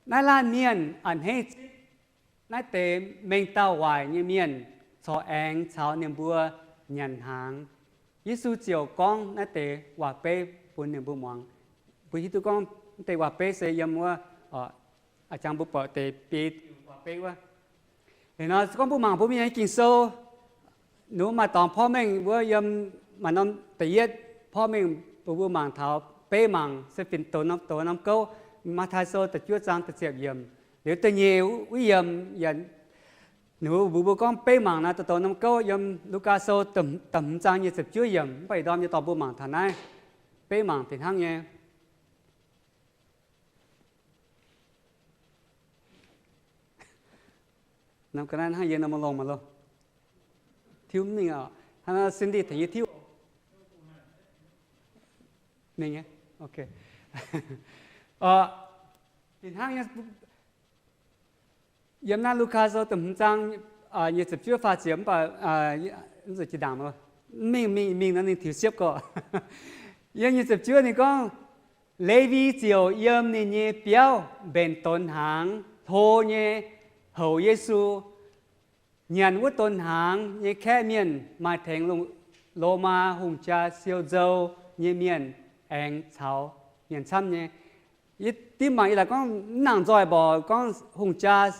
Naaiv laanh mienh a'hneiv zipv naaiv deix mengh dauh waaic nyei mienh corc aengx caux ninh mbuo nyanc hnaangx. Yesu ziouc gorngv naaiv deix waac-beiv bun ninh mbuo muangx. Mbuo hiuv duqv gorngv naaiv deix waac-beiv se yiem wuov, a'jangx mbuo buatc deix biei waac-beiv wuov. Liuz nor gorngv mbuo mangc mbuo mienh nyei Ging-Sou, ninh mbuo maaih dorngx porv mengh wuov yiem, maaih norm da'yietv porv mengh mbuo mbuo mangc taux beiv mangc se fin-doz norm, doz norm gouv, Matv^tai Sou da'juov zaang da'ziepc yiemc. Liuz da'nyeic wuov yiemc, ninh mbuo mbuo gorngv beiv mangc naaiv doz norm gouv yiem Lugaa Sou da'hmz zaang nyic ziepc juov yiemc. Mv baac ih ndorm nyei dorh mbuo mangc taux naaiv beiv mangc fih hnangv nyei. Hnangv yie nor maiv longx maiv longx. Tiuv mingh oc. Hnangv Cindy tengx yie tiuv. Mingh nyei. Fih hnangv nyei, yiem naaiv Lugaa Sou da'hmz zaang nyic ziepc juov faah ziepc, mv baac mv zuqc jiex ndaangc, mingh mingh mingh nor ninh tiux siepv gorqv. Yiem nyic ziepc juov ninh gorngv, Lewi ziouc yiem ninh nyei biauv mbenc donx hnaangx hlo nyei houc Yesu. Nyanc wuov donx hnaangx nyei kaeqv mienh maaih tengx Lomaa hungh jaa siou nzou nyei mienh aengx caux mienh camv nyei. Yie dimv mangc yie laaix gorngv mv nangc nzoih mborqc gorngv hungh jaa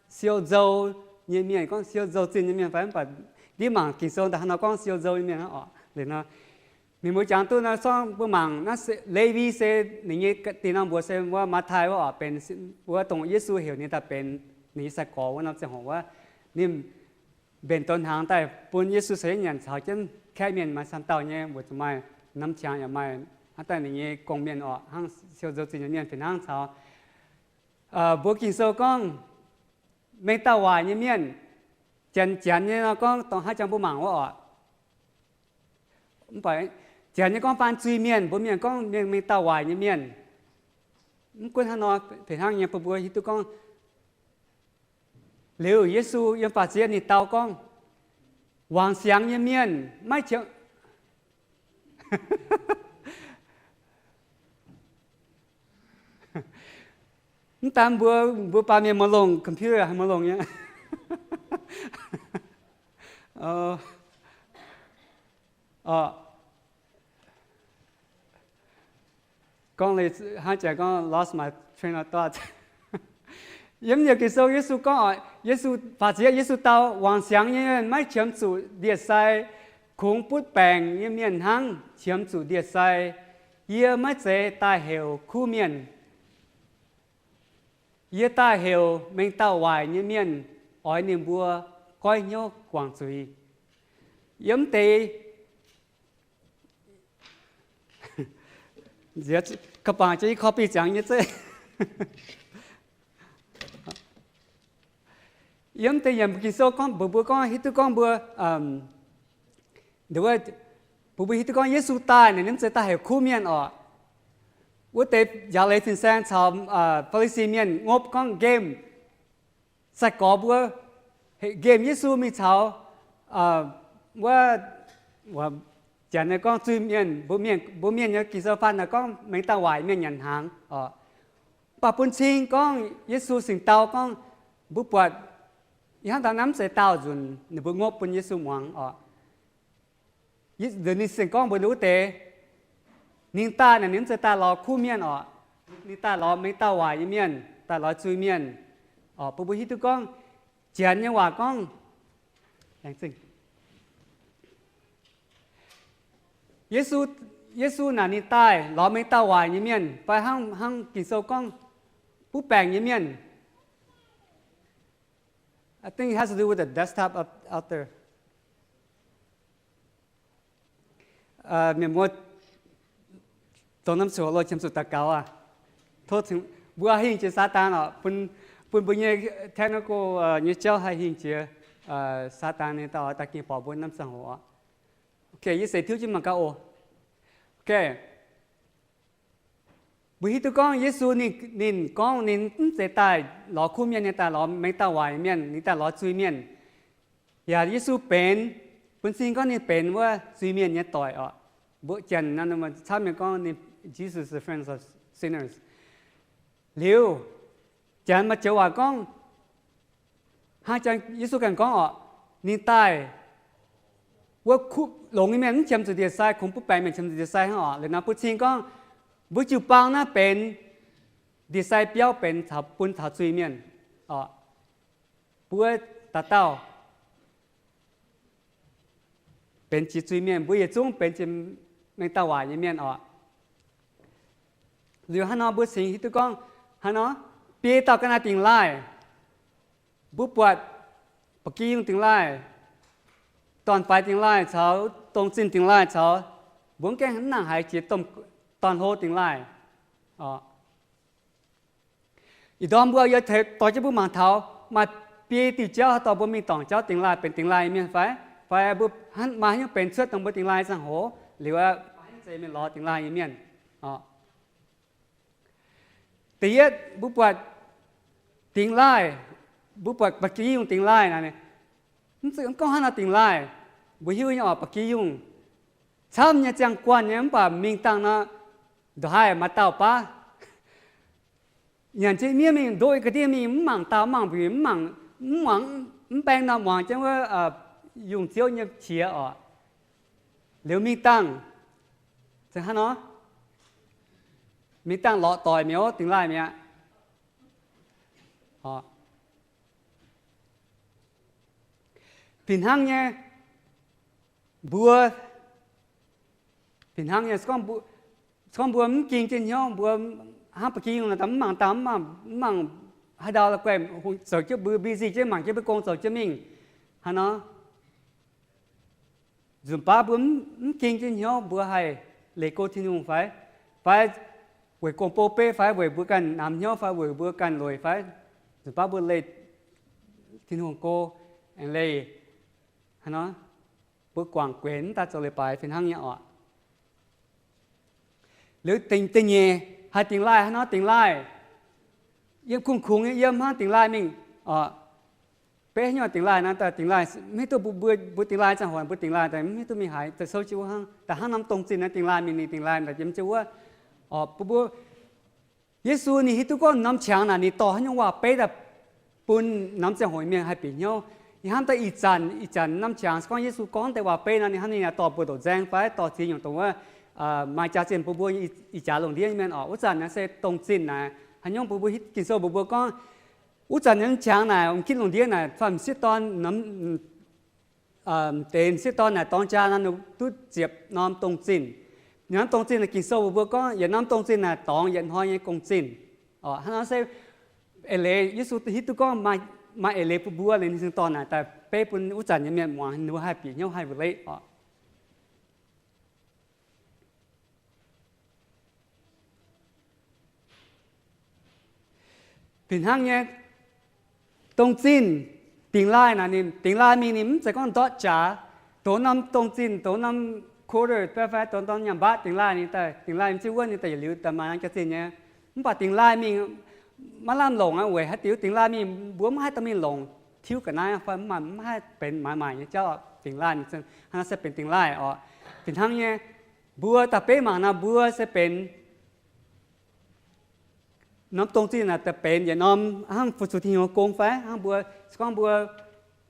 siou nzou nyei mienh, gorngv siou nzou-zinh nyei mienh fai, mv baac dimv mangc Ging-Sou daaih hnangv nor gorngv siou nzou nyei mienh hnangv oc. Liuz nor ninh mbuo jangx duqv nor, sorng mbuo mangc naaiv Lewi se ninh nyei dinh norm mbuox se wuov Matv^tai wuov oc, benx wuov dongh Yesu heuc ninh daaih benx ninh nyei sai-gorx wuov norm ziangh hoc wuov, ninh mbenc donx hnaangx daaih bun Yesu caux jienv nyanc caux jienv kaeqv mienh maaih camv dauh nyei, weic zuqc maaih norm qangx yaac maaih hnangv daaih ninh nyei gong-mienh oc, hnangv siou nzou-zinh nyei mienh fih hnangv caux mbuo Ging-Sou gorngv mengh dauh waaic nyei mienh, janx janx nyei nor gorngv dongh haaix jangx mbuo mangc wuov oc. Mv baac janx nyei gorngv faan zuiz-mienh, mbuo mienh gorngv mengh, mengh dauh waaic nyei mienh. Mv gunv hnangv nor, fih hnangv nyei bun mbuo hiuv duqv gorngv, liuz Yesu yiem faah ziex ninh dau gorngv, wangc siangx nyei mienh maiv qiemx Mv daan mbuo, mbuo baamh mienh maiv longc computer, maiv longc nyei. Gorngv hnangv jaax gorngv lost my train of thought. Yiem Ging-Sou Yesu gorngv, Yesu, faah ziex Yesu dau, wangc siangx nyei mienh maiv qiemx zuqc ndie-sai, kungx butv baengc nyei mienh hnangv qiemx zuqc ndie-sai. Yie maiv zeiz daaih heuc kuv mienh. Yie daaih heuc mengh dauh waaic nyei mienh, oix ninh mbuo goiv hnyouv guangc zuiz. Yiem deix Ka'bangc jienv i copy ziangx nyei zeiv. Yiem deix yiemc Ging-Sou gorngv mbuox mbuo gorngv, hiuv duqv gorngv mbuo, mbuox mbuo hiuv duqv gorngv Yesu daaih naaic, ninh mv zeiz daaih heuc kuv mienh oc. Wuov deix njaaux leiz fin-saeng caux Faa^li^si mienh ngopv gorngv nqemh sai-gorx mbuo, nqemh Yesu mingh caux wuov, janx nyei gorngv zuiz-mienh, mbuo mienh, mbuo mienh nyei Ging-Sou faan naaic gorngv mengh dauh waaic mienh nyanc hnaangx oc. Mv baac bun cing gorngv Yesu singx dau gorngv, mbuo buatc ih hnangv daaih naaiv mv zeiz daauh nzunc ninh mbuo ngopv bun Yesu muangx oc. Ninh singx gorngv mbuox wuov deix, ninh daaih naaic ninh mv zeiz daaih lorz kuv mienh oc. Ninh daaih lorz mengh dauh waaic nyei mienh, daaih lorz zuiz-mienh oc. Bun mbuo hiuv duqv gorngv janx nyei waac gorngv, Yesu, Yesu naaic ninh daaih lorz mengh dauh waaic nyei mienh fai hnangv, hnangv Ging-Sou gorngv butv baengc nyei mienh. I think it has to do with the desktop up, out there. Mienh muoz, dongh norm ziangh hoc lo qiemx zuqc daux gaux aqv. Tov mbuo hingh jiex Saadaan oc, bun, bun mbuo nyei technical nyei jauv haih hingh jiex Saadaan nyei dauh daaih ging borqc mbuo norm ziangh hoc oc. Ok, yie seix tiuv jienv mangc gaax oc. Ok. Mbuo hiuv duqv gorngv Yesu ninh, ninh gorngv ninh mv zeiz daaih lorz kuv mienh nyei, daaih lorz mengh dauh waaic nyei mienh, ninh daaih lorz zuiz-mienh. Yaac Yesu benx, bun cing gorngv ninh benx wuov zuiz-mienh nyei doic oc. Mbuo Janx camv nyei gorngv ninh, Jesus is the friends of sinners. Liuz, Janx maaih joux waac gorngv, hnangv Yesu ganh gorngv oc, ninh daaih wuov longx nyei mienh mv qiemx zuqc ndie-sai, kungx butv baengc mienh qiemx zuqc ndie-sai hnangv oc. Liuz nor bun cing gorngv mbuo jiu-baang naaiv benx ndie-sai biauv, benx bun taux zuiz-mienh oc. Mbuo dauh dauh benx jiex zuiz-mienh, mbuo yietc zungv benx jiex mengh dauh waaic nyei mienh oc. Liuz hnangv nor mbuo cingx hiuv duqv gorngv, hnangv nor, biei dauh ga'naaiv dingx laaih, mbuo buatc ba'gi yungh dingx laaih, dorn-faix dingx laaih caux dongh zinh dingx laaih caux, mbuo mv gaengh mv nangc haiz jiex domh dorn-hlo dingx laaih oc. Ih ndorm mbuo yie dorh jienv mbuo mangc taux maaih biei diuh jauv haaix dauh mbuo mingh dorngc jauv dingx laaih benx dingx laaih nyei mienh fai? Fai mbuo maaih haaix nyungc benx cuotv dongh mbuo dingx laaih nyei ziangh hoc liuz, maaih haaix nyungc zeiz mingh lorz dingx laaih nyei mienh oc? Da'yietv mbuo buatc dingx laaih, mbuo buatc ba'gi yungh dingx laaih naaic, mv zeiz gorngv hnangv nor dingx laaih. Mbuo hiuv nyei oc, ba'gi yungh camv nyei, ziangh guanh nyei, mv baac mingh dangh nor, ndongc haaix maaih dauh baav nyanc jienv miev mingh, ndoqv ga'ndiev mingh, mv mangc daauh, mv mangc mbuoqc, mv mangc, mv muangx, mv baeng nor muangx jienv wuov yungh ziouv nyei qiex oc. Liuz mingh dangh, hnangv nor, mingh dangh lorqc doic mi'aqv, dingx laaih mi'aqv. Fih hnangv nyei, mbuo, fih hnangv nyei, se gorngv mbuo mv ging jienv hnyouv, mbuo hnangv ba'gi yungh mv mangc daauh, mv mangc haaix ndau, la'guaih zoux jienv mbuo busy jienv mangc jienv mbuo gong zoux jienv mingh hnangv nor, nzunc baav mbuo mv ging jienv hnyouv mbuo haih leih go Tin-Hungh fai? Fai weic gong-bou beiv fai weic mbuo ganh namx hnyouv fai weic mbuo ganh lueic fai? Nzunc baav mbuo leih Tin-Hungh go, aengx leih, hnangv nor, mbuo guangc guenx mv daaih zoux leiz-baaix fih hnangv nyei oc. Liuz da'nyeic haiz dingx laaih hnangv nor, dingx laaih yiem kungx-kungx nyei yiem hnangv dingx laaih mingh oc. Beiv haaix nyungc dingx laaih nor, daaih dingx laaih mv hiuv duqv mbuo, mbuo dingx laaih ziangh hoc mbuo dingx laaih daaih mv hiuv duqv mingh haaix, daaih souv jienv wuov hnangv. Daaih hnangv norm dongh zinh naaiv dingx laaih mingh, ninh dingx laaih daaih yiem jienv wuov oc. Mbuo, mbuo Yesu ninh hiuv duqv gorngv norm qangx naaic ninh dorh haaix nyungc waac-beiv daaih bun norm ziangh hoc mienh haih bieqc hnyouv. Ih hnamv daaih ih zanc, ih zanc norm qangx se gorngv Yesu gorngv deix waac-beiv nor, ninh hnamv ninh dorh buoz-ndoqv nzaeng fai dorh ziex nyungc dongh wuov maaih jaax-zinh bun mbuo ih jaax lungh ndiev nyei mienh oc. Wuov zanc naaiv se dongh zinh naaic, haaix nyungc bun mbuo Ging-Sou mbuox mbuo gorngv, wuov zanc norm qangx naaic, m'jangc lungh ndiev naaic, fai m'sieqv dorn, deix m'sieqv dorn naaic dorng jaa nor, ninh duqv ziepc norm dongh zinh. Norm dongh zinh naaic Ging-Sou mbuox mbuo gorngv yietc norm dongh zinh naaic dorngx yietc hnoi nyei gong-zinh. Hnangv nor se eix leiz Yesu hiuv duqv gorngv maaih eix leiz bun mbuo, ninh cingx dorh naaic daaih beiv bun wuov zanc nyei mienh muangx, ninh mbuo haih bieqc hnyouv haih relate oc. Fih hnangv nyei, dongh zinh dingx laaih naaic, ninh dingx laaih mingh ninh mv zeiz gorngv ndortv jaax, dongh norm dongh zinh, dongh norm quarter fai, fai dongh norm nyaam mbatv dingx laaih, ninh daaih dingx laaih mingh ziouc wuov ninh daaih yietc liuz daaih maaih norm jaax-zinh nyei. Mv baac dingx laaih mingh maiv lamh longc aqv. Weic haaix diuc dingx laaih mingh mbuo mv haih dorh mingh longc tiuv ga'naaiv fai mv baac mv haih benx maaiz maaic nyei jauv. Dingx laaih mingh hnangv naaiv se benx dingx laaih oc. Fih hnangv nyei, mbuo daaih beiv mangc nor mbuo se benx norm dongh zinh naaic daaih benx yietc norm hnangv fu-sux Tin-Hungh gong fai? Hnangv mbuo se gorngv mbuo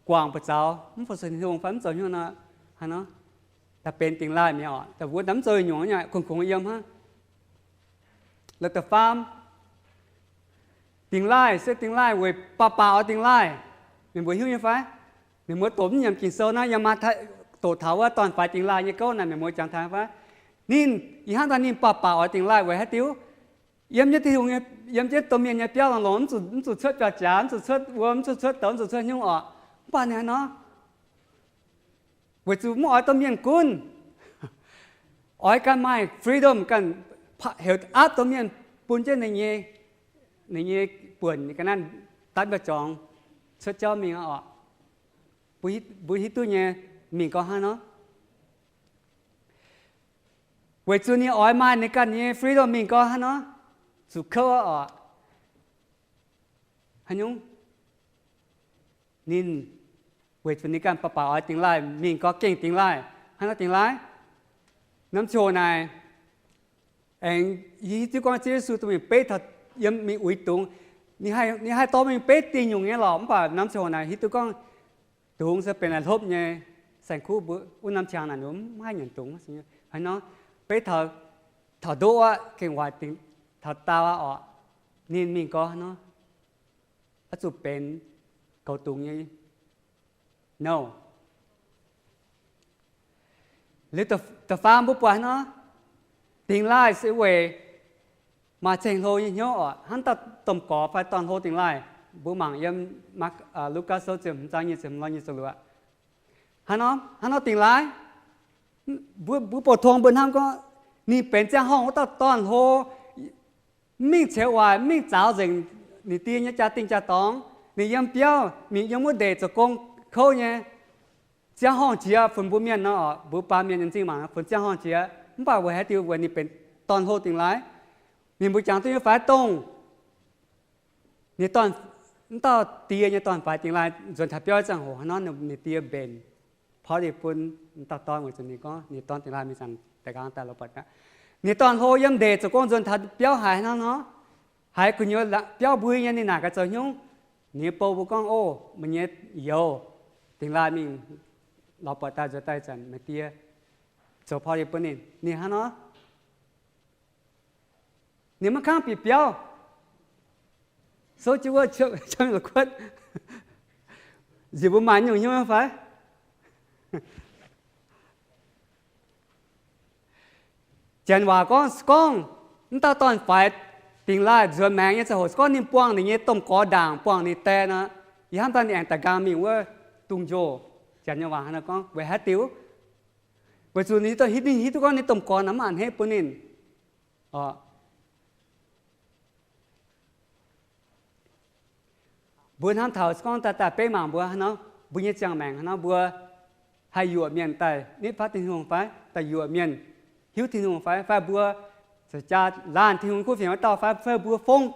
guangc buoz zaux mv fu-sux Tin-Hungh fai mv zoux hnyouv nor, hnangv nor, daaih benx dingx laaih mi'aqv oc. Daaih mbuo daaih mv zoux nyungc-nyungc, kungx-kungx yiem hnangv. La'da'faam, dingx laaih se dingx laaih weic baac baac oix dingx laaih. Meih mbuo hiuv nyei fai? Meih mbuo doqc mv nyiemc Ging-Sou naaiv, yiem maa doqc taux wuov dorn-faix dingx laaih nyei gouv naaic, meih mbuo jangx taux fai? Ninh, ih hnangv daaih ninh baac baac oix dingx laaih weic haaix diuc? Yiem jienv Tin-Hungh, yiem jienv domh mienh nyei biauv longx-longx, mv zuqc cuotv biauv-jaax, mv zuqc cuotv wuom, mv zuqc cuotv douz, mv zuqc cuotv hnyouv oc. Mv baac ninh hnangv nor, weic zuqc mv oix domh mienh gunv, oix ganh maaih freedom, ganh heuc aapv domh mienh bun jienv ninh nyei, ninh nyei buonc ga'naaiv danv mbuo zuangx cuotv jauv mingh oc. Mbuo hiuv duqv nyei, mingh gau hnangv nor. Weic zuqc ninh oix maaih ninh ganh nyei freedom mingh gau hnangv nor. zuqc kouv oc. Haaix nyungc? Ninh weic zuqc ninh ganh baac baac oix dingx laaih mingh gau, gengh dingx laaih. Hnangv nor dingx laaih, norm ziangh hoc naaic, aengx hiuv duqv gorngv Ziouv Yesu dorh mingh beiv taux yiem mingh uix dungz. Ninh haih dorh mingh beiv diuh nyungc nyei lorqc, mv baac norm ziangh hoc naaic hiuv duqv gorngv dungz se benx la'hlopv nyei saeng-kuv mbuo, wuov norm qangx naaic mv haih nyanc dungz. Hnangv nor beiv taux, taux ndoqv aqv, gengh waaic dingx taux daauh aqv oc. Ninh mingh gau hnangv nor, oix zuqc benx goux dungz nyei nor. Liuz da'faam mbuo buatc hnangv nor, dingx laaih se weic maaih ceng-hlo nyei hnyouv oc. Hnangv dauh domh gorx fai dorn-hlo dingx laaih, mbuo mangc yiem Lugaa Sou ziepc hmz zaang nyic ziepc hmz lorz nyic ziepc luoqc. Hnangv nor, hnangv nor dingx laaih, mbuo, mbuo pou-tong mbuo hnamv gorngv ninh benx ziangh horngh wuov dauh dorn-hlo, mv mingh ceux waaic, mv mingh zaaux nzengc ninh die nyei jaa-dingh jaa-dorngx. Ninh yiem biauv mingh yiem wuov ndeic zoux gong kouv nyei. Ziangh horngh jiex funx mbuo mienh nor oc, mbuo baamh mienh nyei m'zing mangc funx ziangh horngh jiex, mv baac weic haaix diuc? Weic ninh benx dorn-hlo dingx laaix. Ninh mbuo jangx duqv nyei faix dongh ninh dorn, mv dauh die nyei dorn-faix dingx laaih nzuonx taux biauv ziangh hoc hnangv nor, ninh die mbenc party bun dauh dorn weic zuqc ninh gorngv ninh dorn dingx laaih mingh zanc da'nqaang daaih lorz buatc aqv. Ninh dorn-hlo yiem ndeic zoux gong nzuonx taux biauv haic hnangv nor, haiz gu'nyuoz biauv mbui nyei, ninh naaic gaax zoux hnyungv. Ninh nyei bou mbuo gorngv, Ov, meih nyei youz dingx laaih mingh lorz buatc daaih nzuonx daaih zanc meih die zoux party bun ninh. Ninh hnangv nor, ninh maiv kangv bieqc biauv, souv jienv wuov, qiemx la'kuotv. Nziex mbuo maaih nyungc hnyouv fai? Janx waac gorngv, se gorngv mv dauh dorn-faix dingx laaih nzuonx maengx nyei ziangh hoc, se gorngv ninh buangh ninh nyei domh gorx ndaangc, buangh ninh die nor, yie hnamv daaih ninh aengx daaih nqaang mingh wuov dungz-njoh. Janx nyei waac hnangv naaiv gorngv. Weic haaix diuc? Weic zuqc ninh hiuv duqv gorngv ninh domh gorx naaic mv a'hneiv bun ninh. Mbuo hnamv taux se gorngv daaih daaih beiv mangc mbuo hnangv nor, mbuo nyei ziangh maengc hnangv nor, mbuo haih yuoqc mienh daaih nitv fatv Tin-Hungh fai? Daaih yuoqc mienh hiuv Tin-Hungh fai? Fai mbuo za'jaa laanh Tin-Hungh kuv fienx wuov dauh fai? Fai mbuo fongv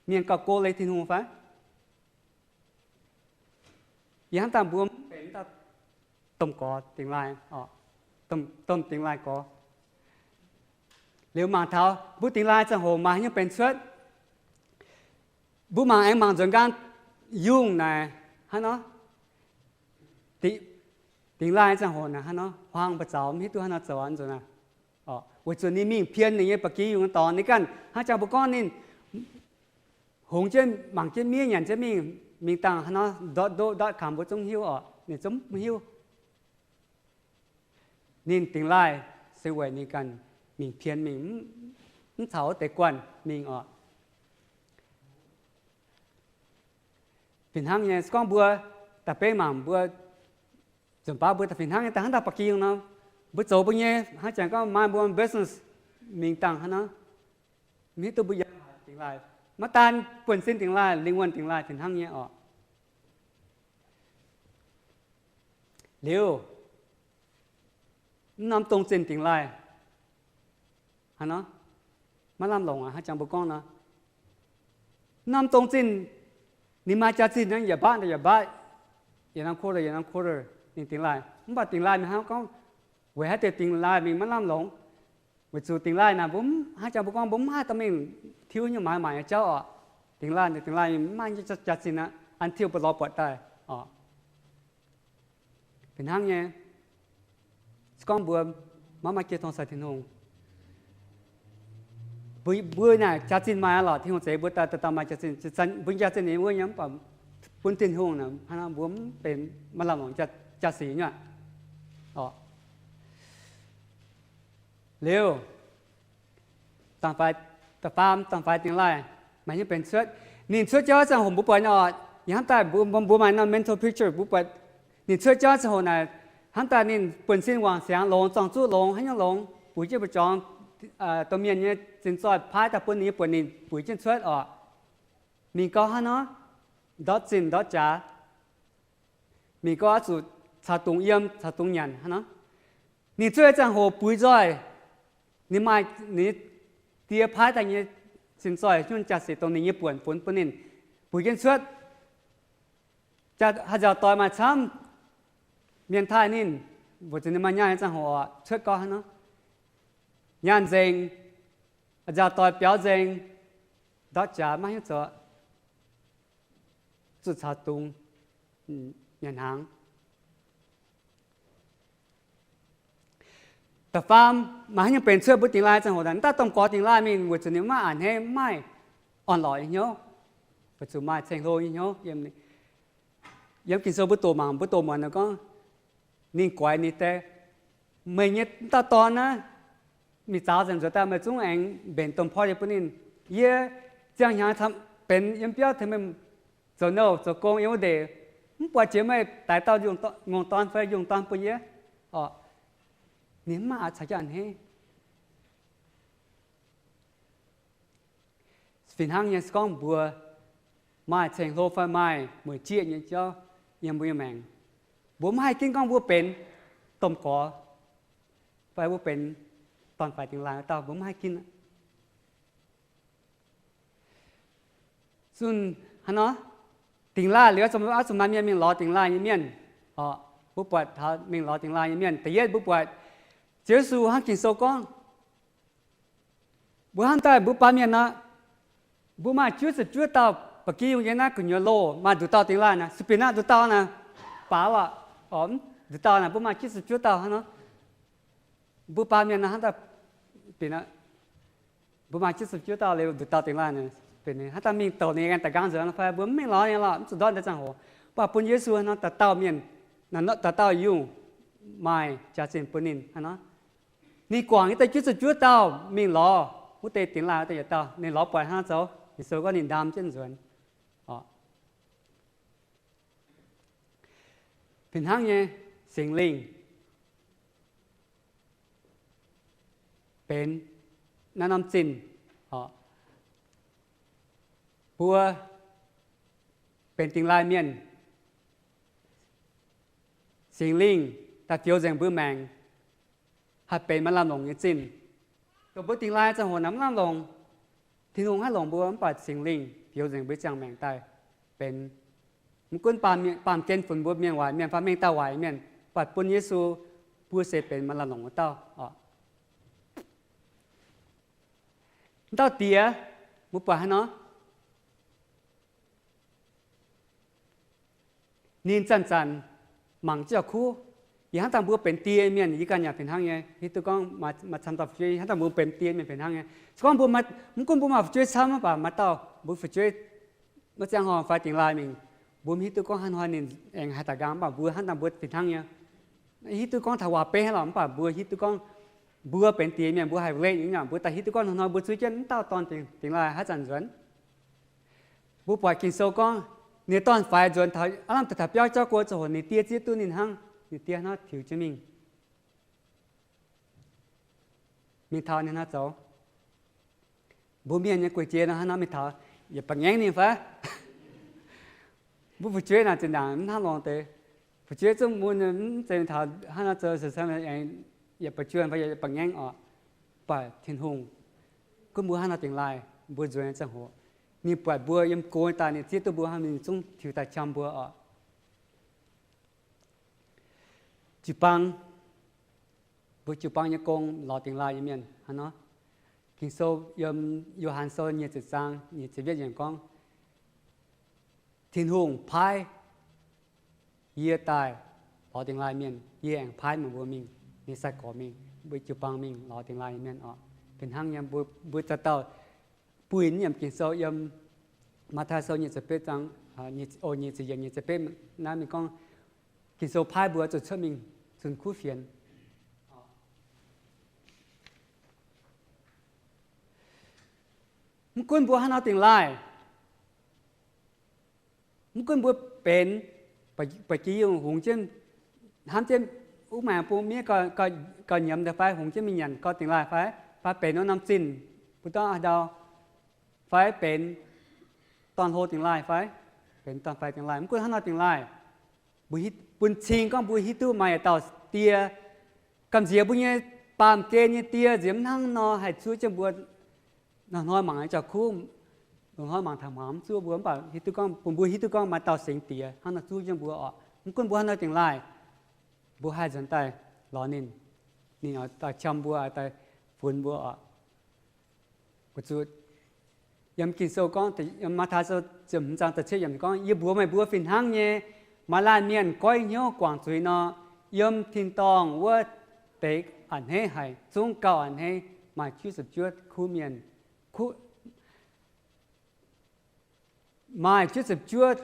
mienh gauh go leiz Tin-Hungh fai? Yie hnamv daaih mbuo mv benx dauh domh gorx dingx laaih, domh dingx laaih gorx. Liuz mangc taux mbuo dingx laaih ziangh hoc maaih haaix nyungc benx cuotv. Mbuo mangc aengx mangc nzuonx nqaang yungh naaic hnangv nor, dingx laaih ziangh hoc naaic hnangv nor, huaang ba'zaux mv hiuv duqv hnangv nor zoux nzunc naaic. Weic zuqc ninh mingh pien ninh nyei ba'gi yungh nyei dorngx. Ninh ganh hnangv jangx mbuo gorngv ninh hungx jienv mangc jienv miev nyanc jienv mingh, mingh dangh hnangv nor ndortv ndoqv ndortv kamx mbuo zungv hiuv oc, ninh zungv mv hiuv. Ninh dingx laaih se weic ninh ganh mingh pien mingh, mv caux wuov deix guanh mingh oc. Fih hnangv nyei, se gorngv mbuo daaih beiv mangc mbuo nzunc baav mbuo daaih fih hnangv nyei daaih hnangv daaih ba'gi yungh nor, mbuo zoux mbuo nyei hnangv jangx gorngv mind mbuo business mingh dangh hnangv nor, mv hiuv duqv mbuo yiem haaix dingx laaih. Maiv daan buonv-sin dingx laaih, lingh wuonh dingx laaih fih hnangv nyei oc. Liuz, mv norm dongh zinh dingx laaih hnangv nor, maiv lamh longc aqv. Hnangv jangx mbuo gorngv nor, mv norm dongh zinh ninh maaih jaax-zinh naaiv, yietc mbatv yietc mbatv, yietc norm quarter yietc norm quarter ninh dingx laaih. Mv baac dingx laaih mingh hnangv gorngv, weic haaix diuc dingx laaih mingh maiv lamh longc? Weic zuqc dingx laaih naaic mbuo mv, hnangv jangx mbuo gorngv mbuo mv haih dorh mingh tiuv nyei maaiz maaic nyei jauv oc. Dingx laaih, dingx laaih mingh mv maaih jaax-zinh aqv, until mbuo lorz buatc daaih oc. Fih hnangv nyei, se gorngv mbuo maiv maaih jiu tong caux Tin-Hungh, mbuo naaic jaax-zinh maaih aqv lorqc. Tin-Hungh zeix mbuo daaih, daaih maaih jaax-zinh, mbuo jaax-zinh ninh wuov nyei, mv baac bun Tin-Hungh naaic hnangv nor mbuo mv benx maiv lamh longc jaax-zinh nyei aqv. Liuz, da'faam, da'faam dingx laaih maaih hnyouv benx cuotv. Ninh cuotv jauv ziangh hoc mbuo buatc nyei oc. Yie hnamv daaih mbuo, mbuo maaih norm mental picture mbuo buatc ninh cuotv jauv ziangh hoc naaic, hnamv daaih ninh buonv-sin wangc siangx longx, zorng-zuqv longx, haaix nyungc longx, buix jienv mbu'zorng domh mienh nyei zinh zoih paaiv daaih bun ninh nyei buonc ninh buix jienv cuotv oc. Mingh gau hnangv nor, ndortv zinh ndortv jaax, mingh gau oix zuqc caux dungz yiem, caux dungz nyanc hnangv nor. Ninh cuotv nyei ziangh hoc buix nzoih, ninh maaih ninh nyei die paaiv daaih nyei zinh zoih nyunc jaa-sic dongh ninh nyei buonc funx bun ninh, buix jienv cuotv. Haaix nziaaux doix maaih camv, mienh taaih ninh, weic zuqc ninh maaih nyaanh nyei ziangh hoc oc, cuotv gorngv hnangv nor. Nyaanh nzengc, nziaaux doix biaux nzengc, ndortv jaax maiv hiuv zoux, zuqc caux dungz nyanc hnaangx. Da'faam, maaih haaix nyungc benx cuotv mbuo dingx laaih ziangh hoc, mv daaih domh gorx dingx laaih mingh weic zuqc ninh maiv a'hneiv, maiv maaih orn-lorqc nyei hnyouv, weic zuqc maaih ceng-hlo nyei hnyouv. Yiem Ging-Sou mbuo doqc mangc, mbuo doqc muonc gorngv, ninh guaix ninh die, meih nyei dauh dorn naaiv, mingh zaaux nzengc nzuonx daaih meih zungv aengx mbenc domh porv yie bun ninh. Yie ziangh hnyangx benx yiem biauv tengx meih zoux nouh zoux gong yiem wuov ndeic, mv buatc jiex meih daix dauh ngongh dorn fai yungh dorn bun yie. Orqc, ninh mv maaih caux jienv a'hneiv. Fih hnangv nyei, se gorngv mbuo maaih ceng-hlo fai maaih mueic jieqv nyei jauv yiem mbuo nyei maengc, mbuo maiv haih ginv gorngv mbuo benx domh gorx fai mbuo benx dorn-faix dingx laaih wuov dauh, mbuo maiv haih ginv. Zunh hnangv nor, dingx laaih liuz, oix zuqc maaih mienh mingh lorz dingx laaih nyei mienh. Mbuo buatc taux mingh lorz dingx laaih nyei mienh, da'yietv mbuo buatc Ziouv Yesu hnangv Ging-Sou gorngv, mbuo hnamv daaih mbuo baamh mienh nor, mbuo maaih juov ziepc juov dauh ba'gi yungh yiem naaiv gu'nyuoz loh, maaih nduqc dauh dingx laaih naaic, se binc naaiv nduqc dauh naaic, baac aqv, nduqc dauh naaic mbuo maaih juov ziepc juov dauh hnangv nor. Mbuo baamh mienh nor hnamv daaih binc, mbuo maaih juov ziepc juov dauh liuz nduqc dauh dingx laaih, hnamv daaih mingh douc ninh aengx daaih nqaang nzuonx fai mbuo mv mingh lorz ninh lorqc, mv zuqc ndortv deix ziangh hoc. Mv baac bun Yesu hnangv nor, dauh dauh mienh, dauh dauh yungh maaih jaax-zinh bun ninh hnangv nor. Ninh guangc nyei deix juov ziepc juov dauh mingh lorz wuov deix dingx laaih wuov deix yietc dauh, ninh lorz buatc hnangv nor zoux, Ging-Sou gorngv ninh ndaam jienv nzuonx. Fih hnangv nyei, Singx Lingh benx naaiv norm zinh, mbuo benx dingx laaih mienh, Singx Lingh daaih fioux nzengc mbuo maengc, haih benx maaih lamh longc nyei zinh. Dongh mbuo dingx laaih ziangh hoc naaic mv lamh longc, Tin-Hungh haih longc mbuo, mv baac Singx Lingh fioux nzengc mbuo ziangh maengc daaih benx, mv gunv baamh gen funx mbuo mienh waaic mienh fai mengh dauh waaic mienh, mv baac bun Yesu, mbuo se benx maaih lamh longc wuov dauh oc. Dauh diex, mbuo buatc haaix nor? Ninh zanc-zanc mangc jienv kuv. Yie hnamv daaih mbuo benx die mienh, yie ganh yaac fih hnangv nyei. Hiuv duqv gorngv maaih camv dauh fu'jueiv, hnamv daaih mbuo benx die mienh fih hnangv nyei. Se gorngv mbuo, mv gunv mbuo maaih fu'jueiv camv, mv baac maaih dauh mbuo fu'jueiv maiv ziangh horngh fai dingx laaih mingh, mbuo mv hiuv duqv gorngv haaix hnoi ninh aengx haih daaih nqaang, mv baac mbuo hnamv daaih mbuo fih hnangv nyei. Hiuv duqv gorngv taux waac beiv hnangv lorqc, mv baac mbuo hiuv duqv gorngv mbuo benx die mienh, mbuo haih leih nyei, mbuo daaih hiuv duqv gorngv hnoi-hnoi mbuo zuov jienv mv dauh dorn dingx laaih haaix zanc nzuonx. Mbuo buatc Ging-Sou gorngv, ninh dorn-faix nzuonx taux aav lamh daaih taux biauv jauv go ziangh hoc, ninh die zieqv duqv ninh hnangv, ninh die hnangv tiux jienv mingh, mingh taux ninh hnangv zoux. Mbuo mienh nyei guei-jiex nor hnangv nor mingh taux, yietc ba'ngaengv ninh fai? Mbuo fu'jueiv naaic zinh ndaangc mv hnangv longx deix. Fu'jueiv zungv mun mv zeiz mingh taux hnangv nor zoux se aengx yietc ba'juonh fai yietc ba'ngaengv oc. Mv baac Tin-Hungh gunv mbuo hnangv nor dingx laaih mbuo nzuonx nyei ziangh hoc, ninh buatc mbuo yiem go daaih, ninh zieqv duqv mbuo hnangv, ninh zungv tiux daaih qam mbuo oc. Jiu-baang, mbuo jiu-baang nyei gong lorz dingx laaih nyei mienh hnangv nor. Ging-Sou yiem Yo^han Sou nyic ziepc zaang nyic ziepc yietv yiemc gorngv, Tin-Hungh paaiv yie daaih lorz dingx laaih mienh, yie aengx paaiv meih mbuo mingh, nyei sai-gorx mingh, mbuo jiu-baang mingh lorz dingx laaih nyei mienh oc. Fih hnangv nyei, mbuo dauh dauh buih yiem Ging-Sou yiem Matv^taai Sou nyic ziepc betv zaang, o, nyic ziepc yietv nyic ziepc betv naaiv mingh gorngv, Ging-Sou paaiv mbuo zuqc cuotv mingh zunh kuv fienx. Mv gunv mbuo hnangv nor dingx laaih, mv gunv mbuo benx ba'gi yungh hungx jienv, hnamv jienv wuov maengx bung miev gauh nyiemz deix fai hungx jienv mingh nyanc gauh dingx laaih fai, fai benx wuov norm zinh mbuo dorv haaix ndau, fai benx dorn-hlo dingx laaih fai benx dorn-faix dingx laaih, mv gunv hnangv nor dingx laaih, bun cing gorngv mbuo hiuv duqv maaih yietc dauh die, gamh nziex mbuo nyei baamh gen nyei die nziex mv hnangv nor haih zuov jienv mbuo Loz-hnoi mangc nyei jauv-kuv, loz-hnoi mangc taux hmuangx mv zuov mbuo, mv baac hiuv duqv gorngv, bun mbuo hiuv duqv gorngv maaih dauh Singx Diex hnangv nor zuov jienv mbuo oc. Mv gunv mbuo haaix nor dingh laaih, mbuo haih nzuonx daaih lorz ninh, ninh oix daaih qam mbuo, daaih funx mbuo oc. Weic zuqc yiem Ging-Sou gorngv, yiem Matv^taai Sou ziepc hmz zaang da'cietv yiemc gorngv, yie mbuox meih mbuo fih hnangv nyei, maaih laanh mienh goiv hnyouv guangc zuiz nor, yiem tin-dorngh wuov deix a'hneiv haic, zungv gauh a'hneiv maaih juov ziepc juov kuv mienh, maaih juov ziepc juov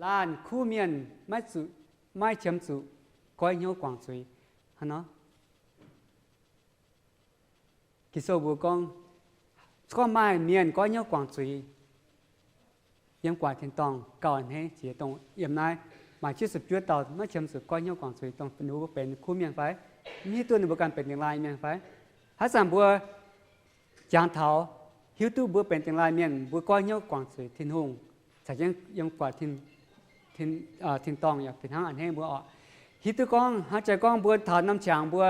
laanh kuv mienh maiv zuqc, maiv qiemx zuqc goiv hnyouv guangc zuiz hnangv nor. Ging-Sou mbuox gorngv, gorngv maaih mienh goiv hnyouv guangc zuiz yiem gu'nguaaic tin-dorngh gauh a'hneiv jiex, dongh yiem naaiv maaih juov ziepc juov dauh maiv qiemx zuqc goiv hnyouv guangc zuiz, dongh ninh mbuo benx kuv mienh fai? Mv hiuv duqv ninh mbuo ganh benx dingh laaih mienh fai? Haaix zanc mbuo jangx taux hiuv duqv mbuo benx dingh laaih mienh, mbuo goiv hnyouv guangc zuiz, Tin-Hungh caux jienv yiem gu'nguaaic tin-dorngh yaac fih hnangv a'hneiv mbuo oc. Hiuv duqv gorngv, hnangv jang gorngv mbuo taux norm qangx mbuo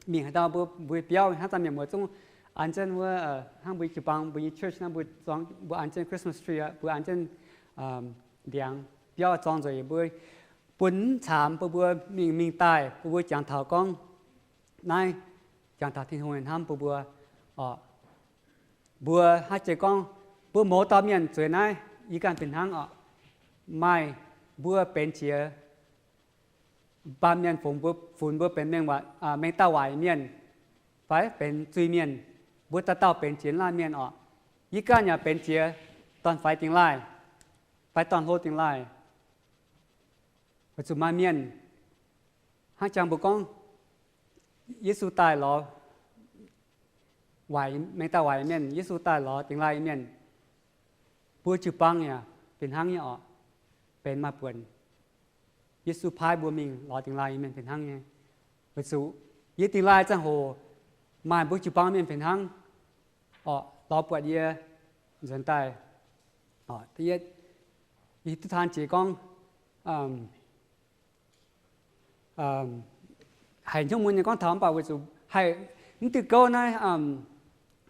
mingh haaix dauh mbuo, mbuo biauv hnangv zanc mienh muoz zungv an jienv wuov, hnangv mbuo jiu-baang mbuo nyei church naaiv, mbuo an jienv Christmas tree, mbuo an jienv ndiangx biauv zorng nzueic, mbuo bun mv caamx bun mbuo mingh, mingh daaih bun mbuo jangx taux gorngv naaiv, jangx taux Tin-Hungh nyei hnamv bun mbuo oc. Mbuo hnangv jang gorngv mbuo mouz dauh mienh zueiz naaiv, yie ganh fih hnangv oc. Maaih mbuo benx jiex baamh mienh fungx mbuo, funx mbuo benx mengh dauh waaic mienh fai benx zuiz-mienh. Mbuo dauh dauh benx jiex laanh mienh oc. Yie ganh yaac benx jiex dorn-faix dingh laaih fai dorn-hlo dingh laaih. Weic zuqc maaih mienh, hnangv jang mbuo gorngv, Yesu daaih lorz waaic, mengh dauh waaic mienh, Yesu daaih lorz dingh laaih mienh. Mbuo jiu-baang yaac fih hnangv nyei oc, benx maaih buonc. Yesu paaiv mbuo mingh lorz dingh laaih mienh fih hnangv nyei. Weic zuqc yie dingh laaih ziangh hoc maaih mbuo jiu-baang mienh fih hnangv oc, lorz buatc yie nzuonx daaih. Yie duqv taan jiex gorngv, haiz hnyouv mun nyei gorngv taux, mv baac weic zuqc haih mv diuh gouv naaiv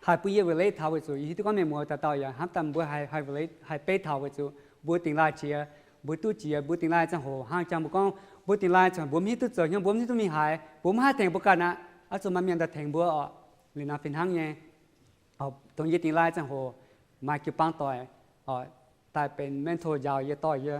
haih bun yie relate taux, weic zuqc yie hiuv duqv gorngv mienh muoz dauh dauh yaac hnamv daaih mbuo haih relate, haih beiv taux, weic zuqc mbuo dingh laaih jiex, mbuo duqv jiex, mbuo dingh laaih ziangh hoc hnangv jang mbuo gorngv, mbuo dingh laaih ziangh hoc mbuo mv hiuv duqv zoux hnyouv, mbuo mv hiuv duqv mingh haaix, mbuo mv haih tengx mbuo ganh aqv. Oix zuqc maaih mienh daaih tengx mbuo oc. Liuz nor fih hnangv nyei, dongh yie dingh laaih ziangh hoc maaih jiu-baang doic daaih benx mentor njaaux yie, dorh yie.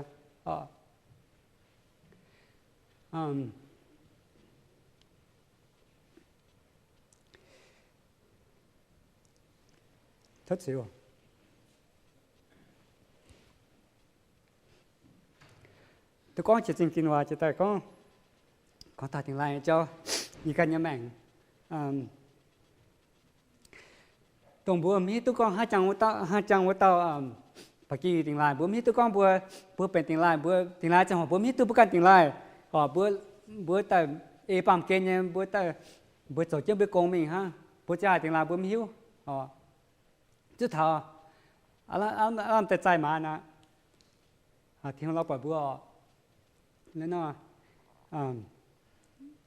Duqv gorngv jiex zingh ginh waac jiex daaih gorngv, gorngv taux dingh laaih nyei jauv, yie ganh nyei maengc, dongh mbuo mv hiuv duqv gorngv hnangv jangx wuov dauh, hnangv jangx wuov dauh ba'gi dingh laaih, mbuo mv hiuv duqv gorngv mbuo, mbuo benx dingh laaih, mbuo dingh laaih ziangh hoc mbuo mv hiuv duqv mbuo ganh dingh laaih oc. Mbuo, mbuo daaih ei baamh gen nyei, mbuo daaih, mbuo zoux jienv mbuo gong mingh hnangv, mbuo ziangh dingh laaih mbuo mv hiuv oc. Zuov taux aav lamh deix zaih maaz aqv, Tin-Hungh lorz buatc mbuo oc. Nor,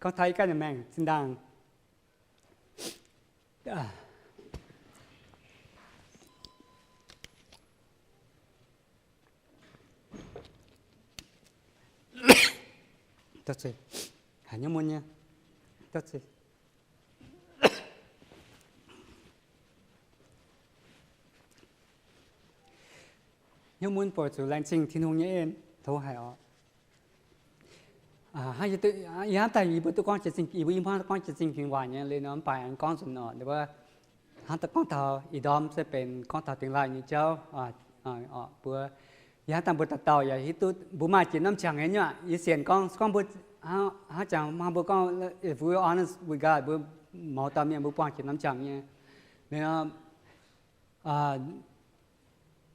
gorngv taux yie ganh nyei maengc zinh ndaangc, haiz hnyouv mun nyei, hnyouv mun buatc zuqc laengz zingh Tin-Hungh nyei en tov haic oc. Ih hnamv daaih yie mbuo duqv gorngv jiex zingh, yie mbuo i hmuangv gorngv jiex zingh fingx waac nyei liuz nor, mv baac aengx gorngv nzunc oc, hnangv daaih gorngv taux ih ndorm se benx gorngv taux dingh laaih nyei jauv oc. Mbuo, ih hnamv daaih mbuo dauh dauh yaac hiuv duqv mbuo maaih jiex norm qangx nyei nyuoqc. Yie sienx gorngv, gorngv mbuo hnangv jangx hnangv mbuo gorngv, if we honest with God, mbuo mouz dauh mienh mbuo buangh jiex norm qangx nyei. Liuz nor,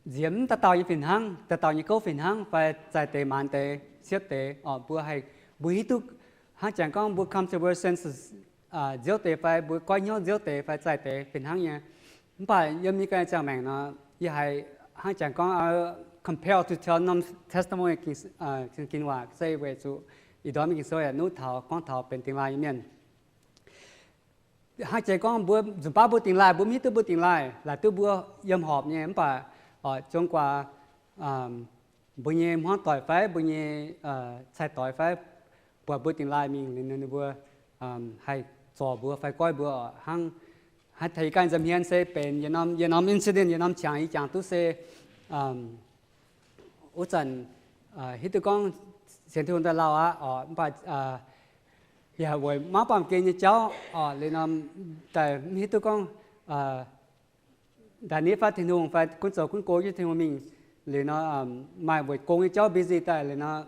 nziex mv dauh dauh nyei fih hnangv, dauh dauh nyei gouv fih hnangv fai zaaih deix maanz deix siepv deix oc. Mbuo haih, mbuo hiuv duqv hnangv jangx gorngv mbuo come to worship nziouv deix fai mbuo goiv hnyouv nziouv deix fai zaaih deix fih hnangv nyei. Mv baac yiem yie ganh ziangh maengc nor, yie haiz hnangv jangx gorngv compelled to tell norm testimony, gin waac se weic zuqc ih ndorm Ging-Sou yaac nuqv taux gorngv taux benx dingh laaih nyei mienh. Hnangv jiex gorngv mbuo nzunc baav mbuo dingx laaih, mbuo mv hiuv duqv mbuo dingx laaih laaix duqv mbuo yiem horpc nyei, mv baac zong guaax mbuo nyei hmuangv doic fai mbuo nyei cai-doix fai buatc mbuo dingx laaih mingh liuz nor, ninh mbuo haih zorc mbuo fai goiv mbuo hnangv. Hnangv taux yie ganh nza'hmien se benx yietc norm, yietc norm incident, yietc norm qangx yie jangx duqv se wuov zanc hiuv duqv gorngv sienx Tin-Hungh daaih lauh aqv oc, mv baac yaac weic mauv baamh gen nyei jauv oc, liuz nor daaih mv hiuv duqv gorngv daaih nitv fatv Tin-Hungh fai gunv zoux gunv go jienv Tin-Hungh mingh liuz nor, maaih weic gong nyei jauv busy daaih liuz nor,